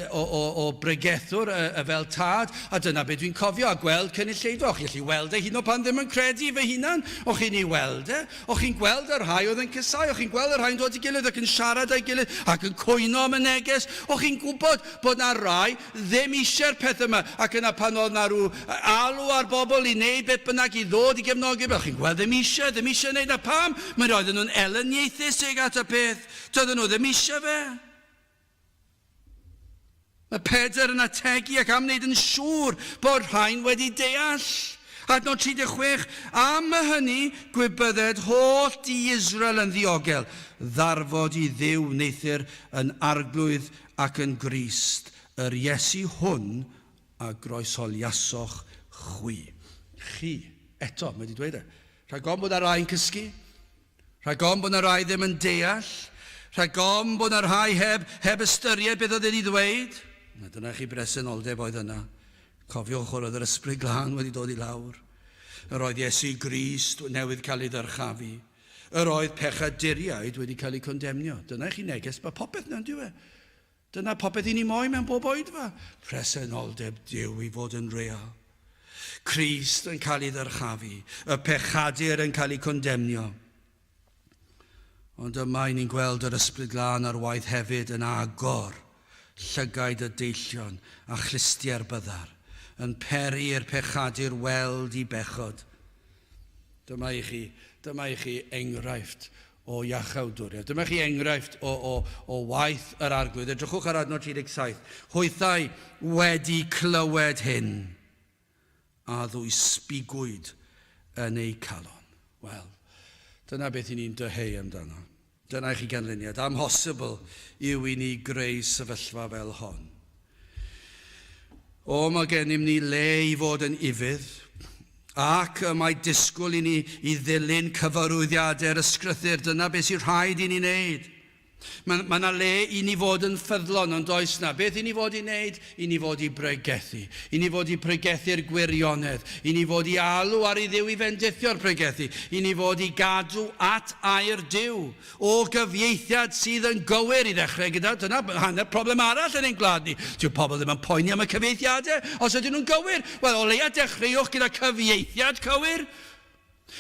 o, o, o bregethwr fel tad, a dyna beth dwi'n cofio, a gweld cynulleidfa, o'ch chi'n gallu weld e hyd yn oed pan ddim yn credu fy hunan, o'ch chi'n ei weld e, O'ch chi'n gweld y rhai oedd yn casáu, o'ch chi'n gweld y rhai'n dod i gilydd ac yn siarad â'i gilydd ac yn cwyno am y neges. O'ch chi'n gwybod bod na rai ddim eisiau'r peth yma, ac yna pan oedd na rhyw alw ar bobl i wneud beth bynnag i ddod i gefnogi, o'ch chi'n gweld ddim eisiau, ddim eisiau wneud. A pam? Mae'n roedden nhw'n elyniaethus tuag at y peth. Doedden nhw ddim eisiau fe. Mae Pedr yn ategu ac am wneud yn siŵr bod rhain wedi deall. Adnod 36, Am y hynny, gwybydded holl dŷ Israel yn ddiogel, ddarfod i Dduw wneuthur yn arglwydd ac yn Grist, yr Iesu hwn a groesholiasoch chwi. Chi, eto, mae wedi dweud e. Rhag ofn bod 'na rai yn cysgu, rhag ofn bod 'na rai ddim yn deall, rhag ofn bod 'na rhai heb, heb ystyried beth oedd e'n ei ddweud. Na, dyna chi bresenoldeb oedd yna. Cofiwch yr oedd yr Ysbryd Glân wedi dod i lawr. Yr oedd Iesu Grist newydd cael ei ddyrchafu. Yr oedd pechaduriaid wedi cael eu condemnio. Dyna i chi neges, mae popeth 'na, on'd yw e? Dyna popeth i ni moyn mewn bob oedfa. Presenoldeb Duw i fod yn real. Crist yn cael ei ddyrchafu, y pechadur yn cael ei condemnio. Ond yma i ni'n gweld yr Ysbryd Glân ar waith hefyd yn agor llygaid y deillion a chlustiau'r byddar, yn peri i'r pechadur weld i bechod. Dyma i chi, dyma i chi enghraifft o iachawdwriaeth. Dyma chi enghraifft o, o, o waith yr Arglwydd. Edrychwch ar adnod 37. Hwythau wedi clywed hyn, a ddwysbigwyd yn eu calon. Wel, dyna beth i ni'n dyheu amdano. Dyna i chi ganlyniad. Amhosibl yw i ni greu sefyllfa fel hon. O, mae gennym ni le i fod yn ufudd, ac y mae disgwyl i ni i ddilyn cyfarwyddiadau'r ysgrythur. Dyna beth sy'n rhaid i ni wneud. Mae yna ma le i ni fod yn ffyddlon, ond oes na. Beth i ni fod i wneud? I ni fod i bregethu. I ni fod i pregethu'r gwirionedd. I ni fod i alw ar i Dduw i fendithio'r pregethu. I ni fod i gadw at air Duw. O gyfieithiad sydd yn gywir i ddechrau gyda, dyna hanner problem arall yn ein gwlad ni. Dyw pobl ddim yn poeni am y cyfieithiadau os ydyn nhw'n gywir. Wel, o leia dechreuwch gyda cyfieithiad cywir.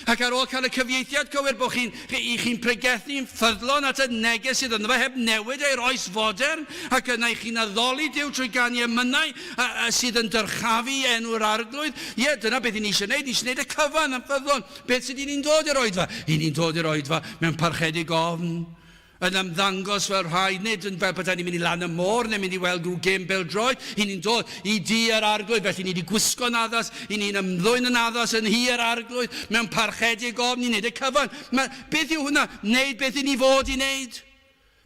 Ac ar ôl cael y cyfieithiad cywir, bod chi'n chi, chi'n pregethu'n ffyddlon at y neges sydd ynddo fe, heb newid e'r oes fodern, ac yna i chi'n addoli Duw trwy ganu emynau a, a sydd yn dyrchafu enw'r Arglwydd. Ie, dyna beth i ni eisiau gwneud. Ni eisiau gwneud y cyfan yn ffyddlon. Beth sydd i ni'n dod i'r oedfa? I ni'n dod i'r oedfa mewn parchedig ofn, yn ymddangos fel rhai, nid yn fel petai ni'n mynd i lan y môr neu'n mynd i weld rhyw gêm bêl-droed. I ni'n dod i dŷ yr Arglwydd, felly ni wedi gwisgo'n addas, i ni'n ymddwyn yn addas yn nhŷ yr Arglwydd, mewn parchedig ofn, ni'n neud y cyfan. Mae, beth yw hwnna? Neud beth i ni fod i wneud.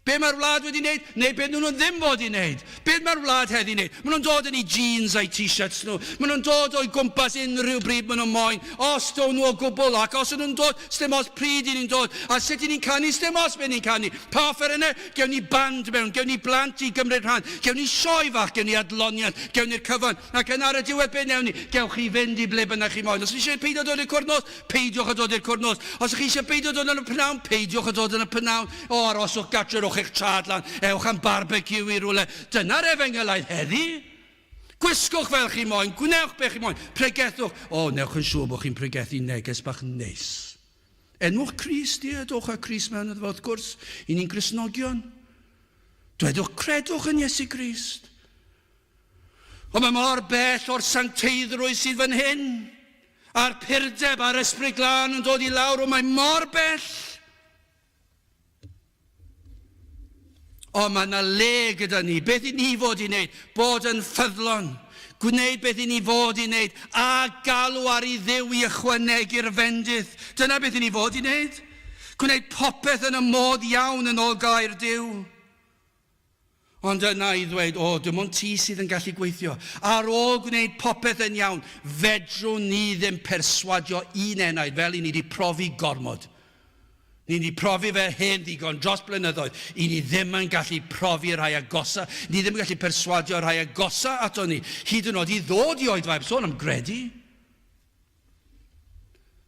Be mae'r wlad wedi wneud, neu be nhw ddim fod i wneud. Be mae'r wlad heddi wneud? Maen nhw'n dod yn eu jeans a'u t-shirts nhw. Maen nhw'n dod o'i gwmpas unrhyw bryd maen nhw'n moyn, os down nhw o gwbl, ac os ydyn nhw'n dod, sdim ots pryd i ni'n dod, a sut i ni'n canu, sdim ots be ni'n canu. Pa offerynnau? Gewn ni band mewn, gewn ni blant i gymryd rhan, gewn ni sioe fach, gewn ni adloniant, gewn ni'r cyfan. Ac yna ar y diwedd be wnewn ni? Gewch chi fynd i ble bynnag chi moyn. Os chi eisiau peidio dod i'r cwrdd nos, Peidiwch â dod i'r cwrdd nos. Os ych chi eisiau peidio dod yn y pnawn, peidiwch â dod yn y pnawn. O, aroswch gartre, rhowch eich traed lan, ewch am barbeciw i rywle. Dyna'r efengylaidd heddi. Gwisgwch fel chi moyn, gwnewch be chi moyn, pregethwch. O, newch yn siŵr bod chi'n pregethu neges bach neis. Enwch Crist, ie, dowch â Crist mewn iddo fo, wrth gwrs, i ni'n Gristnogion. Dwedwch, credwch yn Iesu Grist. Ond mae mor bell o'r sancteiddrwydd sydd fan hyn, a'r purdeb a'r Ysbryd Glân yn dod i lawr, o mae mor bell. Ond mae yna le gyda ni. Beth i ni fod i wneud? Bod yn ffyddlon. Gwneud beth i ni fod i wneud. A galw ar i Dduw i ychwanegu'r fendith. Dyna beth i ni fod i wneud. Gwneud popeth yn y modd iawn yn ôl gair Duw. Ond yna i ddweud, O, dim ond ti sydd yn gallu gweithio. Ar ôl gwneud popeth yn iawn, fedrwn ni ddim perswadio un enaid fel i ni wedi profi gormod. Ni wedi profi fe hen ddigon dros blynyddoedd. I ni ddim yn gallu profi rhai agosa. Ni ddim yn gallu perswadio rhai agosa ato ni, hyd yn oed i ddod i oedfa heb sôn am gredu.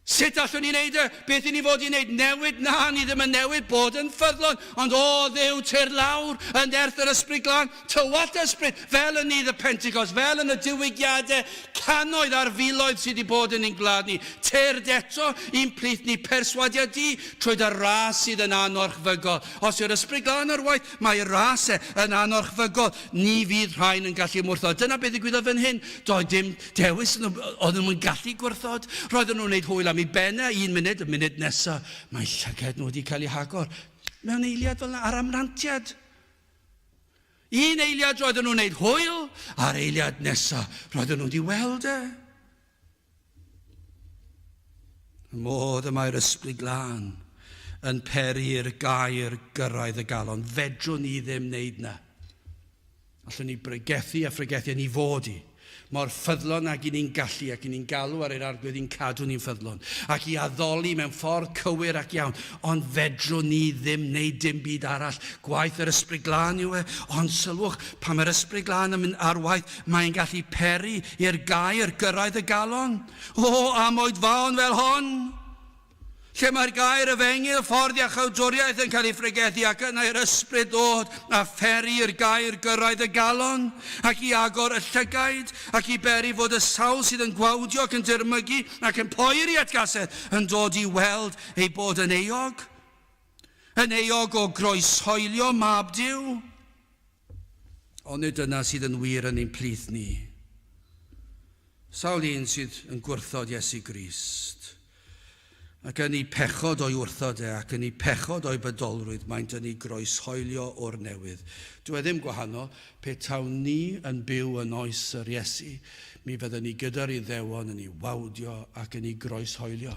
Sut allwn ni wneud e? Beth i ni fod i wneud? Newid? Na, ni ddim yn newid, bod yn ffyddlon. Ond o Dduw, tyr lawr yn nerth yr Ysbryd Glân, tywallt Ysbryd, fel yn nydd y Pentecost, fel yn y diwygiadau cannoedd ar filoedd sydd wedi bod yn ein gwlad ni. Tyrd eto i'n plith ni, perswadia di trwy dy ras sydd yn anorchfygol. Os yw'r Ysbryd Glân ar waith, mae ras e yn anorchfygol. Ni fydd rhain yn gallu ymwrthod. Dyna beth ddigwyddodd fan hyn. Doedd dim dewis, oedden nhw'n gallu gwrthod. Roedden nhw'n gwneud hwyl am ei ben e, un munud, y munud nesa, mae llygad nhw wedi cael eu hagor. Mewn eiliad fel yna, ar amrantiad. Un eiliad roedden nhw'n gwneud hwyl, a'r eiliad nesa, roedden nhw wedi weld e. Y modd y mae'r Ysbryd Glân yn peri'r gair gyrraedd y galon. Fedrwn ni ddim wneud na. Allwn ni bregethu a phregethu a ni fod i. Mor ffyddlon ag i ni'n gallu ac i ni'n galw ar yr Arglwydd i'n cadw ni'n ffyddlon ac i addoli mewn ffordd cywir ac iawn. Ond fedrwn ni ddim wneud dim byd arall. Gwaith yr Ysbryd Glân yw e. Ond sylwch, pan mae'r Ysbryd Glân yn mynd ar waith, mae'n gallu peri i'r gair gyrraedd y galon. O, am oedfaon fel hon! Lle mae'r gair efengyl, ffordd iachawdwriaeth yn cael ei phregethu ac yna i'r ysbryd ddod a pheri i'r gair gyrraedd y galon ac i agor y llygaid ac i beri fod y sawl sydd yn gwawdio ac yn dirmygu ac yn poeri atgasedd yn dod i weld ei bod yn euog, yn euog o groeshoelio Mab Duw. Onid dyna sydd yn wir yn ein plith ni? Sawl un sydd yn gwrthod Iesu Grist, ac yn eu pechod o'i wrthod e, ac yn eu pechod o'i bydolrwydd, maent yn ei groeshoelio o'r newydd. Dyw e ddim gwahanol, pe tawn ni yn byw yn oes yr Iesu, mi fydden ni gyda'r Iddewon yn ei wawdio ac yn ei groeshoelio.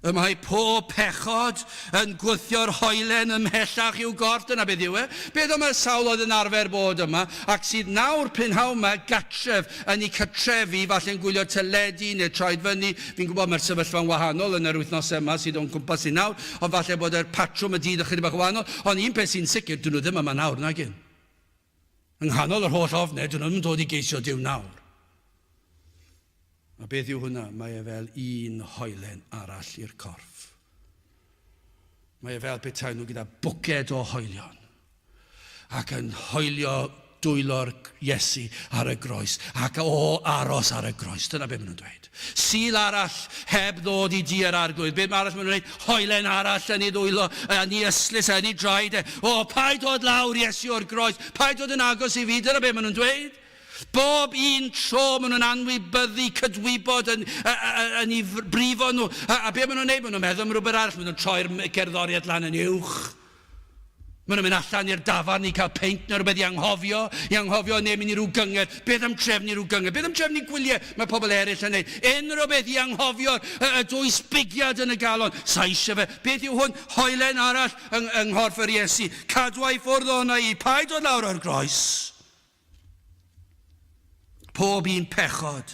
Y mae pob pechod yn gwthio'r hoelen ymhellach i'w gorff. Dyna beth yw e. Beth am y sawl oedd yn arfer bod yma ac sydd nawr prynhawn yma gatref yn eu cartrefi, falle'n gwylio teledu neu traed fyny. Fi'n gwybod mae'r sefyllfa'n wahanol yn yr wythnosau yma sydd o'n cwmpas ni nawr, ond falle bod yr patrwm y dydd ychydig bach yn wahanol. Ond un peth sy'n sicr, dyn nhw ddim yma nawr, nagyn. Yng nghanol yr holl ofnau, dyn nhw ddim yn dod i geisio Duw nawr. A beth yw hwnna? Mae e fel un hoelen arall i'r corff. Mae e fel petai nhw gyda bwced o hoelion ac yn hoelio dwylo'r Iesu ar y groes ac o aros ar y groes. Dyna beth maen nhw'n dweud. Sul arall heb ddod i dŷ yr Arglwydd. Beth arall maen nhw'n dweud? Hoelen arall yn ei ddwylo, yn ei ystlys, yn ei draed e. O, paid dod lawr, Iesu, o'r groes. Paid dod yn agos i fi. Dyna beth maen nhw'n dweud. Bob un tro maen nhw'n anwybyddu cydwybod yn, yn, yn eu brifo nhw. A, a be maen nhw'n neud? Maen nhw'n meddwl am rhywbeth arall. Maen nhw'n troi'r gerddoriaeth lan yn uwch. Maen nhw'n mynd allan i'r dafarn i cael peint neu rhywbeth i anghofio, i anghofio neu mynd i ryw gyngerdd. Beth am trefnu rhyw gyngerdd? Beth am trefnu gwyliau mae pobl eraill yn neud? Unrhyw beth i anghofio'r y, y dwysbigiad yn y galon. Sa eisiau fe. Beth yw hwn? Hoelen arall yng, yng nghorff yr Iesu. Cadwa i ffwrdd ohono i. Paid dod lawr o'r groes. Pob un pechod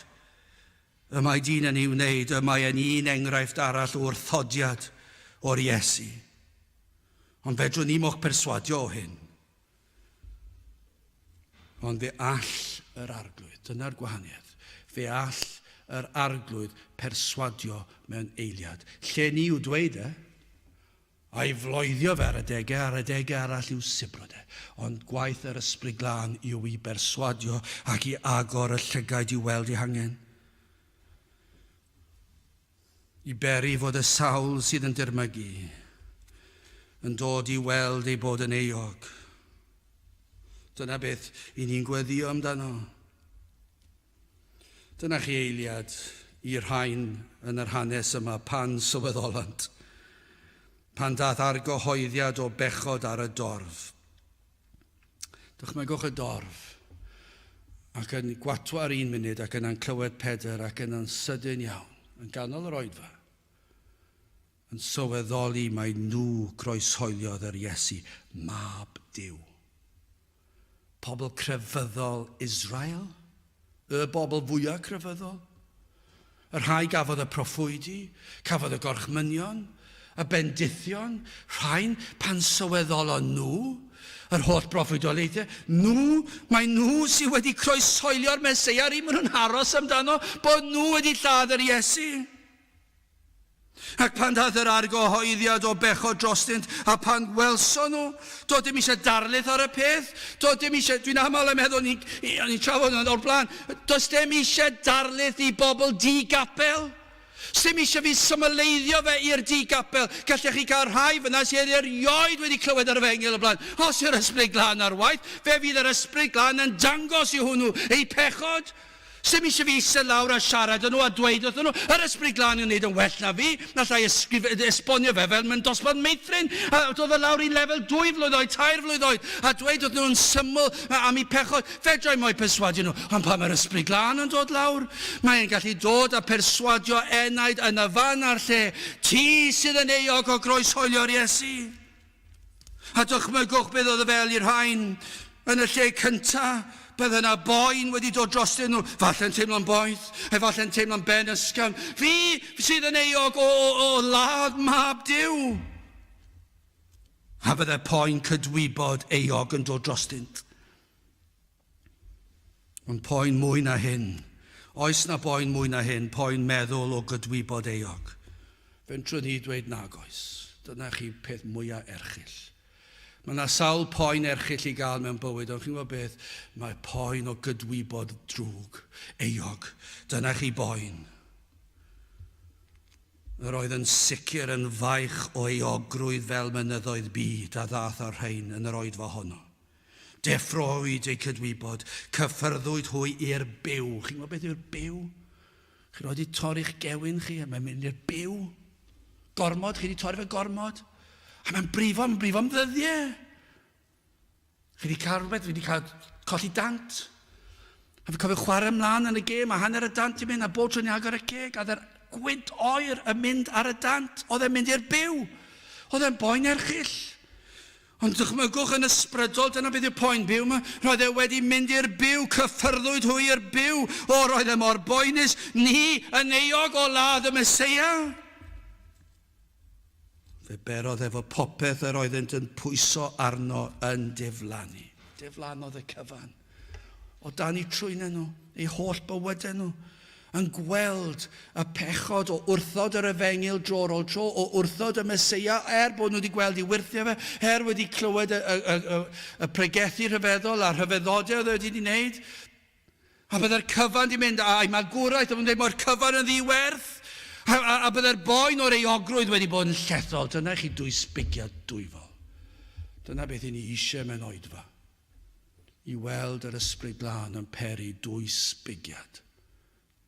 y mae dyn yn ei wneud, y mae yn un enghraifft arall o wrthodiad o'r Iesu. Ond fedrwn ni mo'ch perswadio o hyn. Ond fe all yr Arglwydd, dyna'r gwahaniaeth, fe all yr Arglwydd perswadio mewn eiliad. Lle ni yw dweud e, A'i floeddio fe ar adegau, ar adegau arall i'w sibrwd e. Ond gwaith yr Ysbryd Glân yw i berswadio ac i agor y llygaid i weld eu hangen. I beri fod y sawl sydd yn dirmygu yn dod i weld ei bod yn euog. Dyna beth i ni'n gweddio amdano. Dyna chi eiliad i'r rhain yn yr hanes yma pan sylweddolant, pan daeth argyhoeddiad o bechod ar y dorf. Dychmygwch y dorf ac yn gwatwar un munud ac yna'n clywed Pedr ac yna'n sydyn iawn, yn ganol yr oedfa, yn sylweddoli mai nhw groeshoeliodd yr Iesu, Mab Duw. Pobl crefyddol Israel, y bobl fwyaf crefyddol, y rhai gafodd y proffwydi, cafodd y gorchmynion, y bendithion, rhain pan sylweddolon nhw, yr holl broffwydoliaethau, nhw, mae nhw sydd wedi croeshoelio'r Meseia, yr un maen nhw'n aros amdano, bod nhw wedi lladd yr Iesu. Ac pan ddaeth yr argyhoeddiad o bechod drostynt, a pan welson nhw, doedd dim eisiau darlith ar y peth, doedd dim eisiau, dwi'n aml yn meddwl, ni'n ni trafod hwnna o'r blaen, does dim eisiau darlith i bobl di-gapel. Sdim eisiau fi symleiddio fe i'r di-gapel. Gallech chi gael rhai fyna sydd erioed wedi clywed yr efengyl o'r blaen. Os yw'r Ysbryd Glân ar waith, fe fydd yr Ysbryd Glân yn dangos i hwnnw eu pechod. Sdim eisiau fi eistedd lawr a siarad â nhw a dweud wrthyn nhw, yr Ysbryd Glân yn wneud yn well na fi, alla i ysgrif, esbonio fe fel mewn dosbarth meithrin, a dod fe lawr i lefel dwy flwydd oed, tair flwydd oed, a dweud wrthyn nhw'n syml am eu pechod. Fedra i mo'u perswadio nhw, ond pan mae'r Ysbryd Glân yn dod lawr, mae'n gallu dod a perswadio enaid yn y fan a'r lle, ti sydd yn euog o groeshoelio'r Iesu. A dychmygwch beth oedd y fel i'r rhain. Yn y lle cynta, bydde yna boen wedi dod drostyn nhw. Falle'n teimlo'n boeth, efallai'n teimlo'n ben ysgafn. Fi sydd yn euog o, o, o ladd mab Duw. A bydde poen cydwybod euog yn dod drostynt. Ond poen mwy na hyn. Oes na boen mwy na hyn, poen meddwl o gydwybod euog? Fentrwn ni dweud nag oes. Dyna chi peth mwyaf erchyll. Mae yna sawl poen erchyll i gael mewn bywyd, ond chi'n gwybod beth? Mae poen o gydwybod drwg, euog. Dyna chi boen. Yr oedd yn sicr yn faich o euogrwydd fel mynyddoedd byd a ddaeth â'r rhain yn yr oedfa honno. Deffrowyd eu cydwybod, cyffyrddwyd hwy i'r byw. Chi'n gwybod beth yw'r byw? Chi wedi torri'ch gewyn chi, a mae'n mynd i'r byw. Gormod, chi wedi torri fe gormod. A mae'n brifo, mae'n brifo am ddyddiau. Chi wedi cael rhywbeth, chi wedi cael colli dant. A fi'n cofio chwarae ymlaen yn y gêm, a hanner y dant i mynd, a bob tro ni'n agor y ceg, a dde'r gwynt oer yn mynd ar y dant. Oedd e'n mynd i'r byw. Oedd e'n boen erchyll. Ond dychmygwch yn ysbrydol, dyna beth yw'r poen byw yma. Roedd e wedi mynd i'r byw, cyffyrddwyd hwy i'r byw. O, roedd e mor boenus, ni yn euog o ladd y Meseia. Fe berodd efo popeth yr oeddynt yn pwyso arno yn diflannu. Diflannodd y cyfan. O dan eu trwynau nhw, eu holl bywydau nhw, yn gweld y pechod o wrthod yr efengyl dro ar ôl tro, o wrthod y Meseia, er bod nhw wedi gweld ei wyrthiau fe, er wedi clywed y, y, y, y, y pregethu rhyfeddol a'r rhyfeddodau oedd wedi wneud. A byddai'r cyfan di mynd, a'i magwraeth, oedd yn dweud, mae'r cyfan yn ddiwerth. A, a, a byddai'r boen o'r euogrwydd wedi bod yn llethol. Dyna chi dwysbigiad dwyfol. Dyna beth i ni eisiau mewn oedfa. i weld yr Ysbryd Glân yn peri dwysbigiad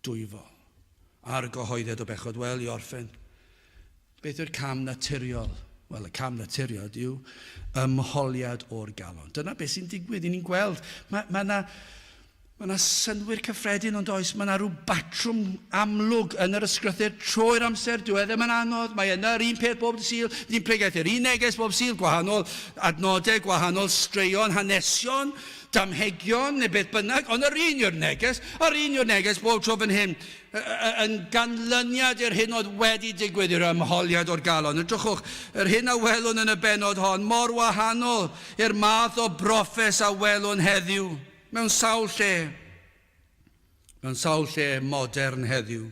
dwyfol ar gyhoeddiad o bechod. Wel, i orffen, beth yw'r cam naturiol? Wel, y cam naturiol yw ymholiad o'r galon. Dyna beth sy'n digwydd. I ni'n gweld, mae yna ma Mae yna synnwyr cyffredin ond oes, mae yna rhyw batrwm amlwg yn yr ysgrythur trwy'r amser, dyw e ddim yn anodd, mae yna yr un peth bob dydd Sul, ni'n pregethu'r un neges bob Sul, gwahanol adnodau, gwahanol straeon, hanesion, damhegion neu beth bynnag, ond yr un yw'r neges, yr un yw'r neges bob tro fan hyn, yn ganlyniad i'r hyn oedd wedi digwydd i'r ymholiad o'r galon. Edrychwch, yr hyn a welwn yn y bennod hon, mor wahanol i'r math o broffes a welwn heddiw. Mewn sawl lle, mewn sawl lle modern heddiw,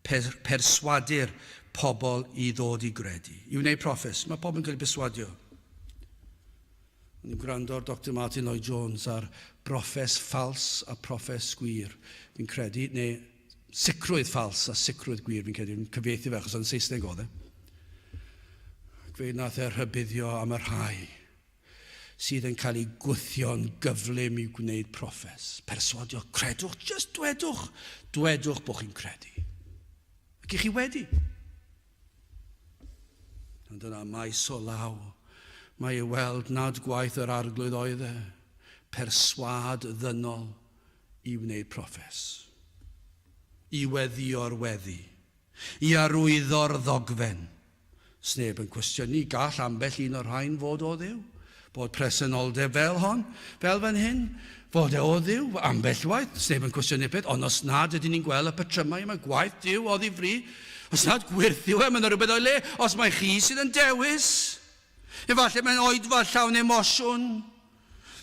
perswadir pobl i ddod i gredu, i wneud proffes. Mae pobl yn cael eu perswadio. O'n i'n gwrando ar Dr Martin Lloyd Jones ar broffes ffals a proffes gwir, fi'n credu, neu sicrwydd ffals a sicrwydd gwir, fi'n credu, fi'n cyfieithu fe achos yn Saesneg oedd e. Ac fe wnaeth e rhybuddio am y rhai sydd yn cael eu gwthio'n gyflym i gwneud proffes. Perswadio, credwch, just dwedwch, dwedwch bod chi'n credu. Ac i chi wedi. Ond yna maes o law, mae i weld nad gwaith yr arglwydd oedd e, perswâd ddynol i wneud proffes, i weddïo'r weddi, i arwyddo'r ddogfen, Sneb yn cwestiynu, gall ambell un o'r rhain fod o Dduw. Bod presenoldeb fel hon, fel fan hyn, fod e o Dduw, ambell waith, sneb yn cwestiynu peth, ond os nad ydyn ni'n gweld y patrymau yma, gwaith Duw oddi fri, os nad gwyrth yw e, mae yna rhywbeth o'i le, os mai chi sydd yn dewis, efallai mae'n oedfa llawn emosiwn,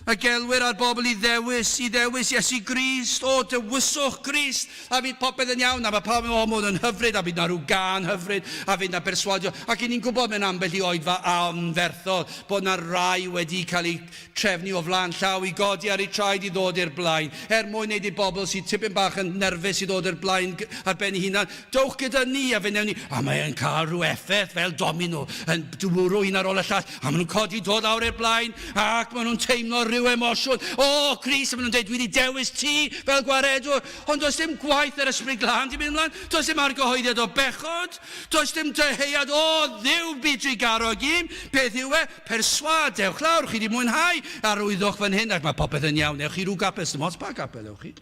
A gelwir ar bobl i ddewis, i ddewis Iesu Grist. O, dewiswch Grist, a fydd popeth yn iawn. A mae pawb yn meddwl, o, mae hwn yn hyfryd, a fydd 'na rhyw gân hyfryd, a fydd 'na berswadio. Ac 'y ni'n gwybod mewn ambell i oedfa anferthol bod 'na rai wedi cael eu trefnu o flaen llaw i godi ar eu traed i ddod i'r blaen, er mwyn wneud i bobl sydd tipyn bach yn nerfus i ddod i'r blaen ar ben eu hunan, Dowch gyda ni a fe wnewn ni. A mae e'n cael rhyw effaith fel domino, yn dwrw un ar ôl y llall, a maen nhw'n codi dod lawr i'r blaen, ac maen nhw'n teimlo rhyw emosiwn. O, Crist, a maen nhw'n dweud, dwi wedi dewis ti fel gwaredwr. Ond does dim gwaith yr Ysbryd Glân 'di mynd ymlaen. Does dim argyhoeddiad o bechod. Does dim dyheuad, o, Dduw bu trugarog i'm. Beth yw e? Perswâd, dewch lawr, chi wedi mwynhau, arwyddwch fan hyn, ac mae popeth yn iawn. Ewch i ryw gapel, 'sdim ots pa gapel ewch chi.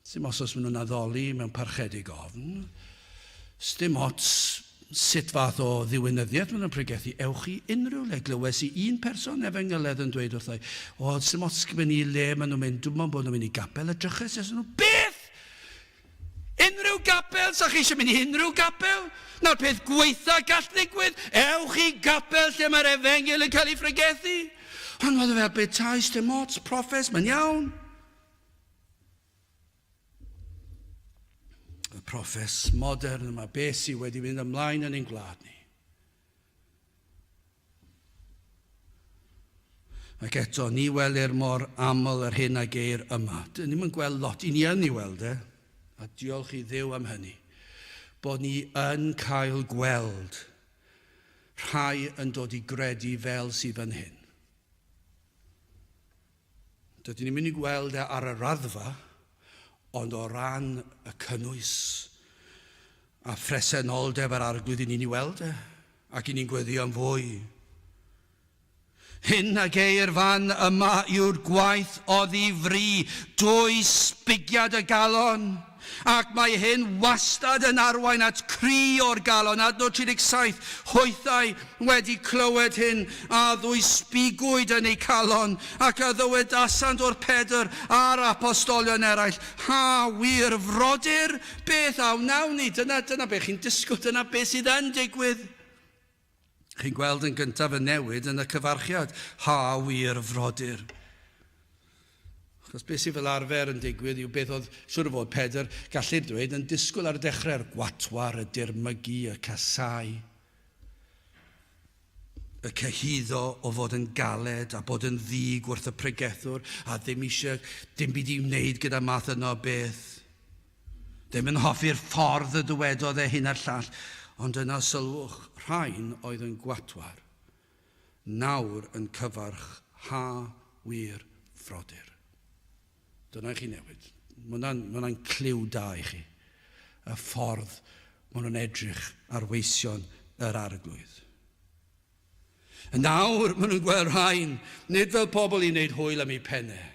Sdim ots os maen nhw'n addoli mewn parchedig ofn. Sdim ots sut fath o ddiwinyddiaeth maen nhw'n pregethu. Ewch i unrhyw le. Glywes i un person efengyledd yn dweud wrtha i, o, sdim ots gen i le maen nhw'n mynd, dwi'm yn bod nhw'n mynd i gapel, edryches i nhw, beth? Unrhyw gapel? Sa chi eisiau mynd i unrhyw gapel? Na'r peth gweitha gall ddigwydd, ewch i gapel lle mae'r efengyl yn cael ei phregethu. Ond oedd e fel petai, sdim ots, proffes, mae'n iawn. Y proffes modern yma, beth sydd wedi mynd ymlaen yn ein gwlad ni. Ac eto, ni welir mor aml yr hyn a geir yma. Dyn ni'm yn gweld lot, i ni yn ei weld e, a diolch i Dduw am hynny, bod ni yn cael gweld rhai yn dod i gredu fel sydd fan hyn. Dydyn ni'n mynd i gweld e ar y raddfa, ond o ran y cynnwys a phresenoldeb yr Arglwydd i ni'n ei weld e, ac i ni'n gweddio am fwy. Hyn a geir fan yma yw'r gwaith oddi fri, dwys bigiad y galon. Ac mae hyn wastad yn arwain at cri o'r galon, adnod 37, Hwythau wedi clywed hyn, a ddwysbigwyd yn eu calon, ac a ddywedasant wrth Pedr a'r apostolion eraill, Ha, wir frodyr, beth a wnawn ni? Dyna, dyna beth chi'n disgwyl, dyna beth sydd yn digwydd. Chi'n gweld yn gyntaf y newid yn y cyfarchiad, ha wir frodyr. Achos beth sydd fel arfer yn digwydd yw beth oedd, siwr o fod, Pedr, gallir dweud, yn disgwyl ar dechrau'r gwatwar, y dirmygu, y casau, y cyhuddo o fod yn galed a bod yn ddig wrth y pregethwr a ddim eisiau dim byd i wneud gyda math yno o beth. Ddim yn hoffi'r ffordd y dywedodd e hyn a'r llall, ond yna sylwch, rhain oedd yn gwatwar, nawr yn cyfarch ha wir frodyr. Dyna i chi newid. Mae hwnna'n ma hwnna cliw da i chi. Y ffordd maen nhw'n edrych ar weision yr arglwydd. Nawr maen nhw'n gweld rhain, nid fel pobl i wneud hwyl am eu pennau,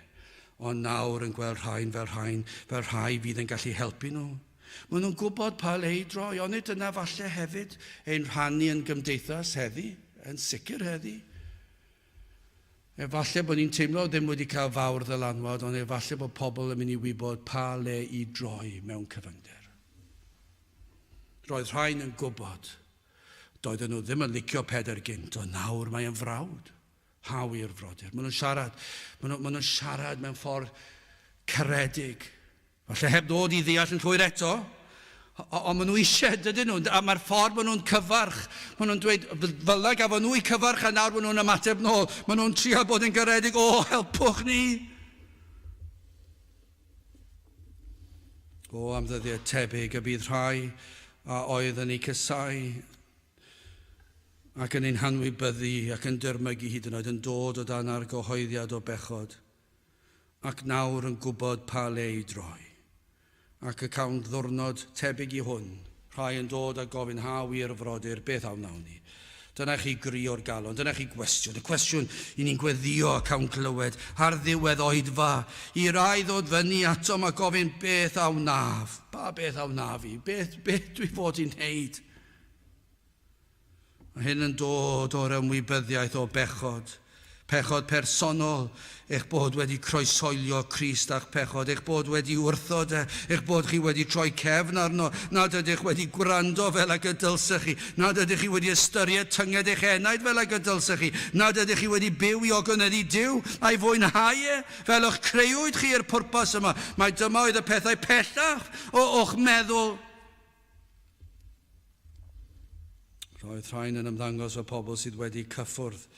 ond nawr yn gweld rhain fel rhain, fel rhai fydd yn gallu helpu nhw. Maen nhw'n gwybod pa le i droi, onid dyna falle hefyd ein rhannu yn gymdeithas heddi, yn sicr heddi. Efallai bod ni'n teimlo ddim wedi cael fawr ddylanwad, ond efallai bod pobl yn mynd i wybod pa le i droi mewn cyfyngder. Roedd rhain yn gwybod Doedden nhw ddim yn licio Pedr gynt, ond nawr mae e'n frawd. Haw i'r frodyr. Maen nhw'n siarad, maen nhw, maen nhw'n siarad mewn ffordd caredig. Falle heb ddod i ddeall yn llwyr eto, ond maen nhw eisiau, dydyn nhw? A mae'r ffordd maen nhw'n cyfarch, maen nhw'n dweud, fel na gafon nhw eu cyfarch a nawr maen nhw'n ymateb nôl. Maen nhw'n trio bod yn garedig, o, helpwch ni. O, am ddyddiau tebyg y bydd rhai a oedd yn eu casáu ac yn ein hanwybyddu ac yn dirmygu hyd yn oed yn dod o dan argyhoeddiad o bechod, ac nawr yn gwybod pa le i droi. Ac y cawn ddwrnod tebyg i hwn, rhai yn dod a gofyn, Ha wir frodyr, beth a wnawn ni? Dyna chi gri o'r galon, dyna chi gwestiwn, y cwestiwn i ni'n gweddio a cawn glywed ar ddiwedd oedfa, i rai ddod fyny atom a gofyn beth a wnaf, pa beth a wnaf i, beth, beth dwi fod i wneud? Mae hyn yn dod o'r ymwybyddiaeth o bechod, Pechod personol, eich bod wedi croeshoelio Crist â'ch pechod, eich bod wedi wrthod e, eich bod chi wedi troi cefn arno, nad ydych wedi gwrando fel ag y dylsech chi, nad ydych chi wedi ystyried tynged eich enaid fel ag y dylsech chi, nad ydych chi wedi byw i ogoneddu Duw a'i fwynhau e, fel y'ch creuwyd chi i'r pwrpas yma. Mai dyma oedd y pethau pellach o o'ch meddwl. Roedd rhain yn ymddangos fel pobl sydd wedi cyffwrdd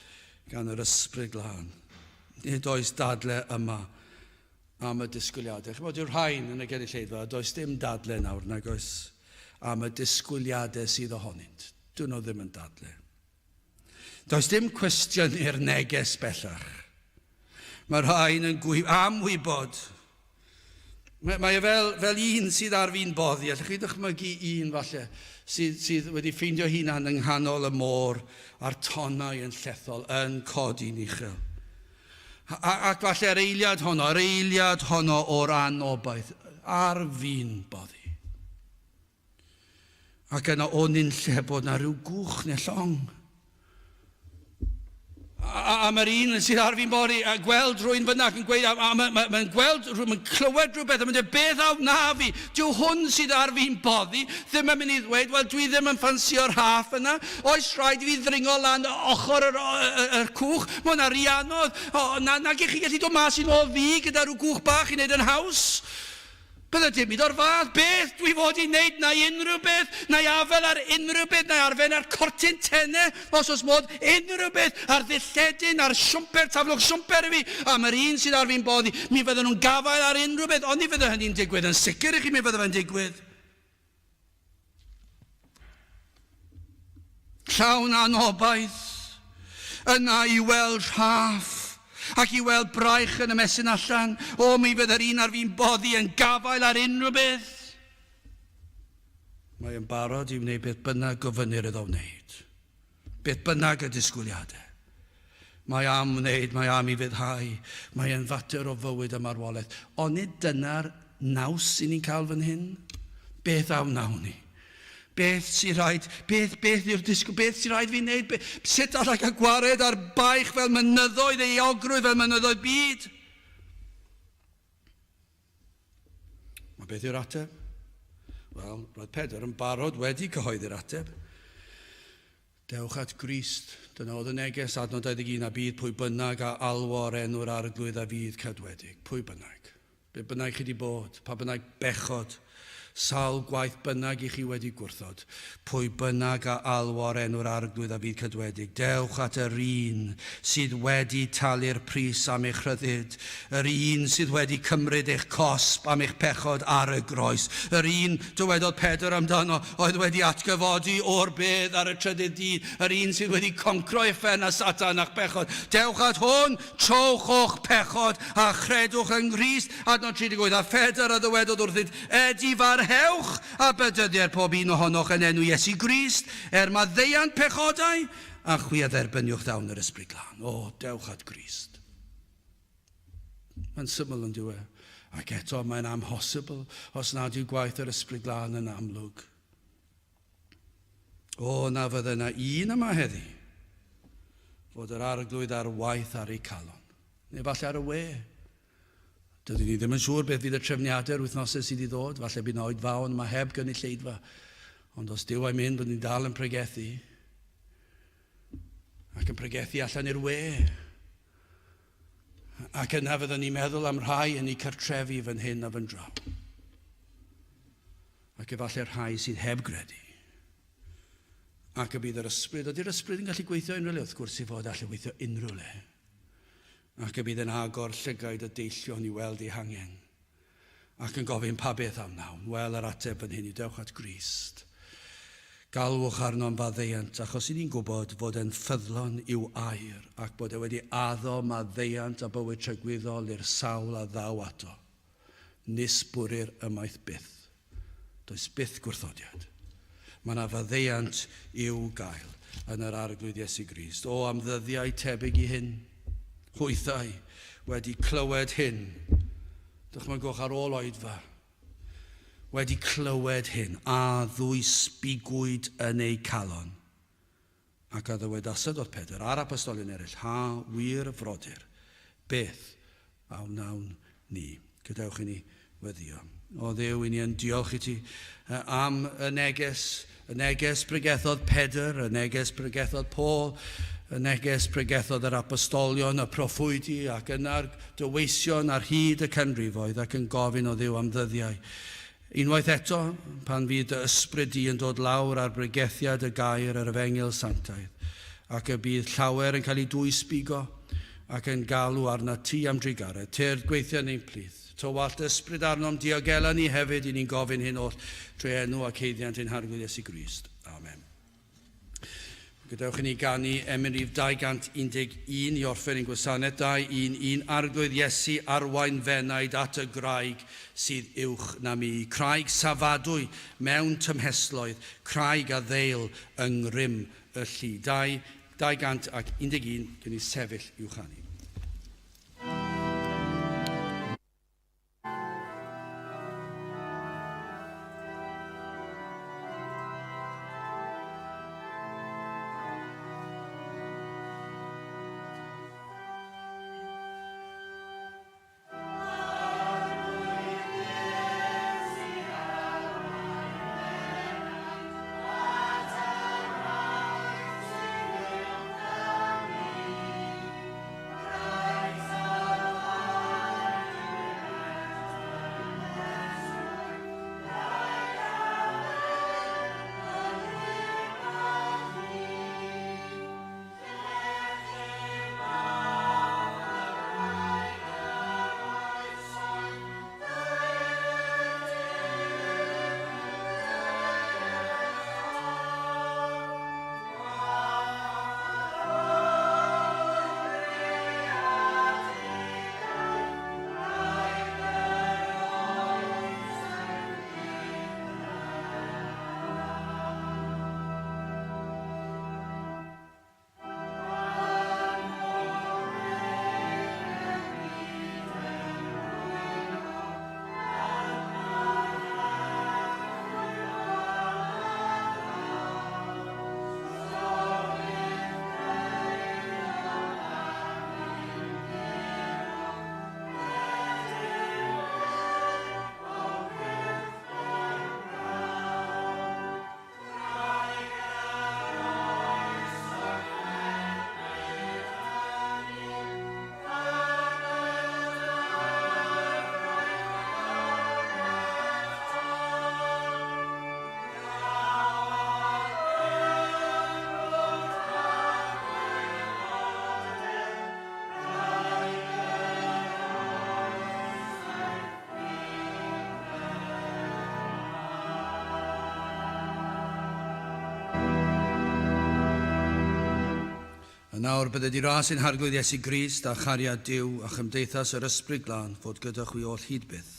gan yr Ysbryd Glân. Nid oes dadle yma am y disgwyliadau. Chymod, yw'r rhain yn y gynulleidfa, does dim dadle nawr nag oes am y disgwyliadau sydd ohonynt. Dyn nhw ddim yn dadle. Does dim cwestiynu'r neges bellach. Mae rhain yn gwy am wybod. Mae, mae e fel, fel un sydd ar fin boddi. Allwch chi ddychmygu un falle sydd, sydd wedi ffeindio hunan yng nghanol y môr a'r tonnau yn llethol yn codi'n uchel. A, ac falle yr eiliad honno, yr eiliad honno o'r anobaith ar fin boddi. Ac yna o nunlle bod na rhyw gwch neu llong. A, a mae'r un sydd ar fi'n bori a gweld rhywun fyna ac yn gweud, a, a mae'n ma, ma gweld, mae'n clywed rhywbeth a mae'n dweud, beth a wna fi? Dyw hwn sydd ar fi'n boddi ddim yn mynd i ddweud, wel dwi ddim yn ffansio'r rhaff yna, oes rhaid i fi ddringo lan ochr yr, yr, yr cwch, mae hwnna rhy anodd, o, na, nag ych chi gallu dod mas i nôl fi gyda rhyw gwch bach i wneud yn haws. Bydde dim byd o'r fath. Beth dwi fod i wneud? Na i unrhyw beth, na i afael ar unrhyw beth, na i arfen ar cortyn tene, os oes modd, unrhyw beth, ar ddilledyn, ar siwmper, taflwch siwmper i fi, am yr un sydd ar fi'n boddi. Mi fydden nhw'n gafael ar unrhyw beth, ond ni fydde hynny'n digwydd, yn sicr i chi mi fydde fe'n digwydd. Llawn anobaith, yna i weld rhaff ac i weld braich yn ymestyn allan, o, mi fydd yr un ar fi'n boddi yn gafael ar unrhyw beth. Mae yn barod i wneud beth bynnag gofynnir iddo wneud, beth bynnag y disgwyliadau. Mae am wneud, mae am i fyddhau, mae yn fater o fywyd a marwolaeth. Onid dyna'r naws sy'n ni'n cael fan hyn? Beth a wnawn ni? Beth sy'n rhaid, beth, beth yw'r disgwyl, beth sy'n rhaid fi wneud? Be, sut allai cael gwared ar baich fel mynyddoedd euogrwydd, fel mynyddoedd byd? Mae beth yw'r ateb? Wel, roedd Pedr yn barod wedi cyhoeddi'r ateb. Dewch at Grist, dyna oedd y neges, adnod 21, a bydd pwy bynnag a alwo ar enw'r Arglwydd a fydd cadwedig. Pwy bynnag. Be bynnag chi wedi bod, pa bynnag bechod, sawl gwaith bynnag i chi wedi gwrthod, pwy bynnag a alwo ar enw'r Arglwydd a fydd cadwedig. Dewch at yr un sydd wedi talu'r pris am eich rhyddid, yr un sydd wedi cymryd eich cosb am eich pechod ar y groes, yr un, dywedodd Pedr amdano, oedd wedi atgyfodi o'r bedd ar y trydydd dydd, yr un sydd wedi concro uffern a Satan a'ch pechod. Dewch at hwn, trowch o'ch pechod a chredwch yng Nghrist. Adnod 38, A Phedr a ddywedodd wrthynt, Edifarhewch a bedyddier pob un ohonoch yn enw Iesu Grist, er maddeuant pechodau, a chwi a dderbyniwch ddawn yr Ysbryd Glân. O, dewch at Grist. Mae'n syml yn dyw e. Ac eto mae'n amhosibl os nad yw gwaith yr Ysbryd Glân yn amlwg. O, na fydde yna un yma heddi fod yr arglwydd ar waith ar ei calon. Neu falle ar y we. Dydyn ni ddim yn siŵr beth fydd y trefniadau yr wythnosau sydd i ddod. Falle bydd yna oedfaon yma heb gynulleidfa. Ond os Duw a'i mynd, byddwn ni'n dal yn pregethu. Ac yn pregethu allan i'r we. Ac yna fyddwn ni'n meddwl am rhai yn eu cartrefi fan hyn a fan draw. Ac efallai rhai sydd heb gredu. Ac y bydd yr ysbryd, ydy'r ysbryd yn gallu gweithio unrhyw le? Wrth gwrs i fod allu weithio unrhyw le. Ac y bydd yn agor llygaid y deillion i weld eu hangen. Ac yn gofyn pa beth a wnawn? Wel, yr ateb fan hyn yw dewch at Grist. Galwch arno am faddeuant, achos i ni'n gwybod fod e'n ffyddlon i'w air, ac bod e wedi addo maddeuant a bywyd tragwyddol i'r sawl a ddaw ato. Nis bwrir ymaith byth. Does byth gwrthodiad. Mae yna faddeuant i'w gael yn yr Arglwydd Iesu Grist. O, am ddyddiau tebyg i hyn! Hwythau wedi clywed hyn, dychmygwch ar ôl oedfa, wedi clywed hyn, a ddwysbigwyd yn eu calon, ac a ddywedasant wrth Pedr a'r apostolion eraill, Ha, wir frodyr, beth a wnawn ni? Gadewch i ni weddio. O Dduw, i ni yn diolch i ti am y neges, y neges pregethodd Pedr, y neges pregethodd Paul, y neges pregethodd yr apostolion, y proffwydi ac yna'r dyweision ar hyd y canrifoedd ac yn gofyn o Dduw am ddyddiau. Unwaith eto, pan fydd dy ysbryd di yn dod lawr ar bregethiad y gair yr efengyl sanctaidd, ac y bydd llawer yn cael eu dwysbigo ac yn galw arnat ti am drugaredd, tyrd gweithio yn ein plith. Tywallt ysbryd arnom, diogela ni hefyd, i ni'n gofyn hyn oll trwy enw ac haeddiant ein Harglwydd Iesu Grist. Amen. Gadewch i ni ganu emyn rif 211 i orffen ein gwasanaeth. 211, Arglwydd Iesu, arwain f'enaid at y graig sydd uwch na mi. Craig safadwy mewn tymhestloedd, craig a ddeil yng ngrym y llu. 211, gen i sefyll i'w chanu. A nawr bydded i ras ein Harglwydd Iesu Grist a chariad Duw a chymdeithas yr Ysbryd Glân fod gyda chwi oll hyd byth.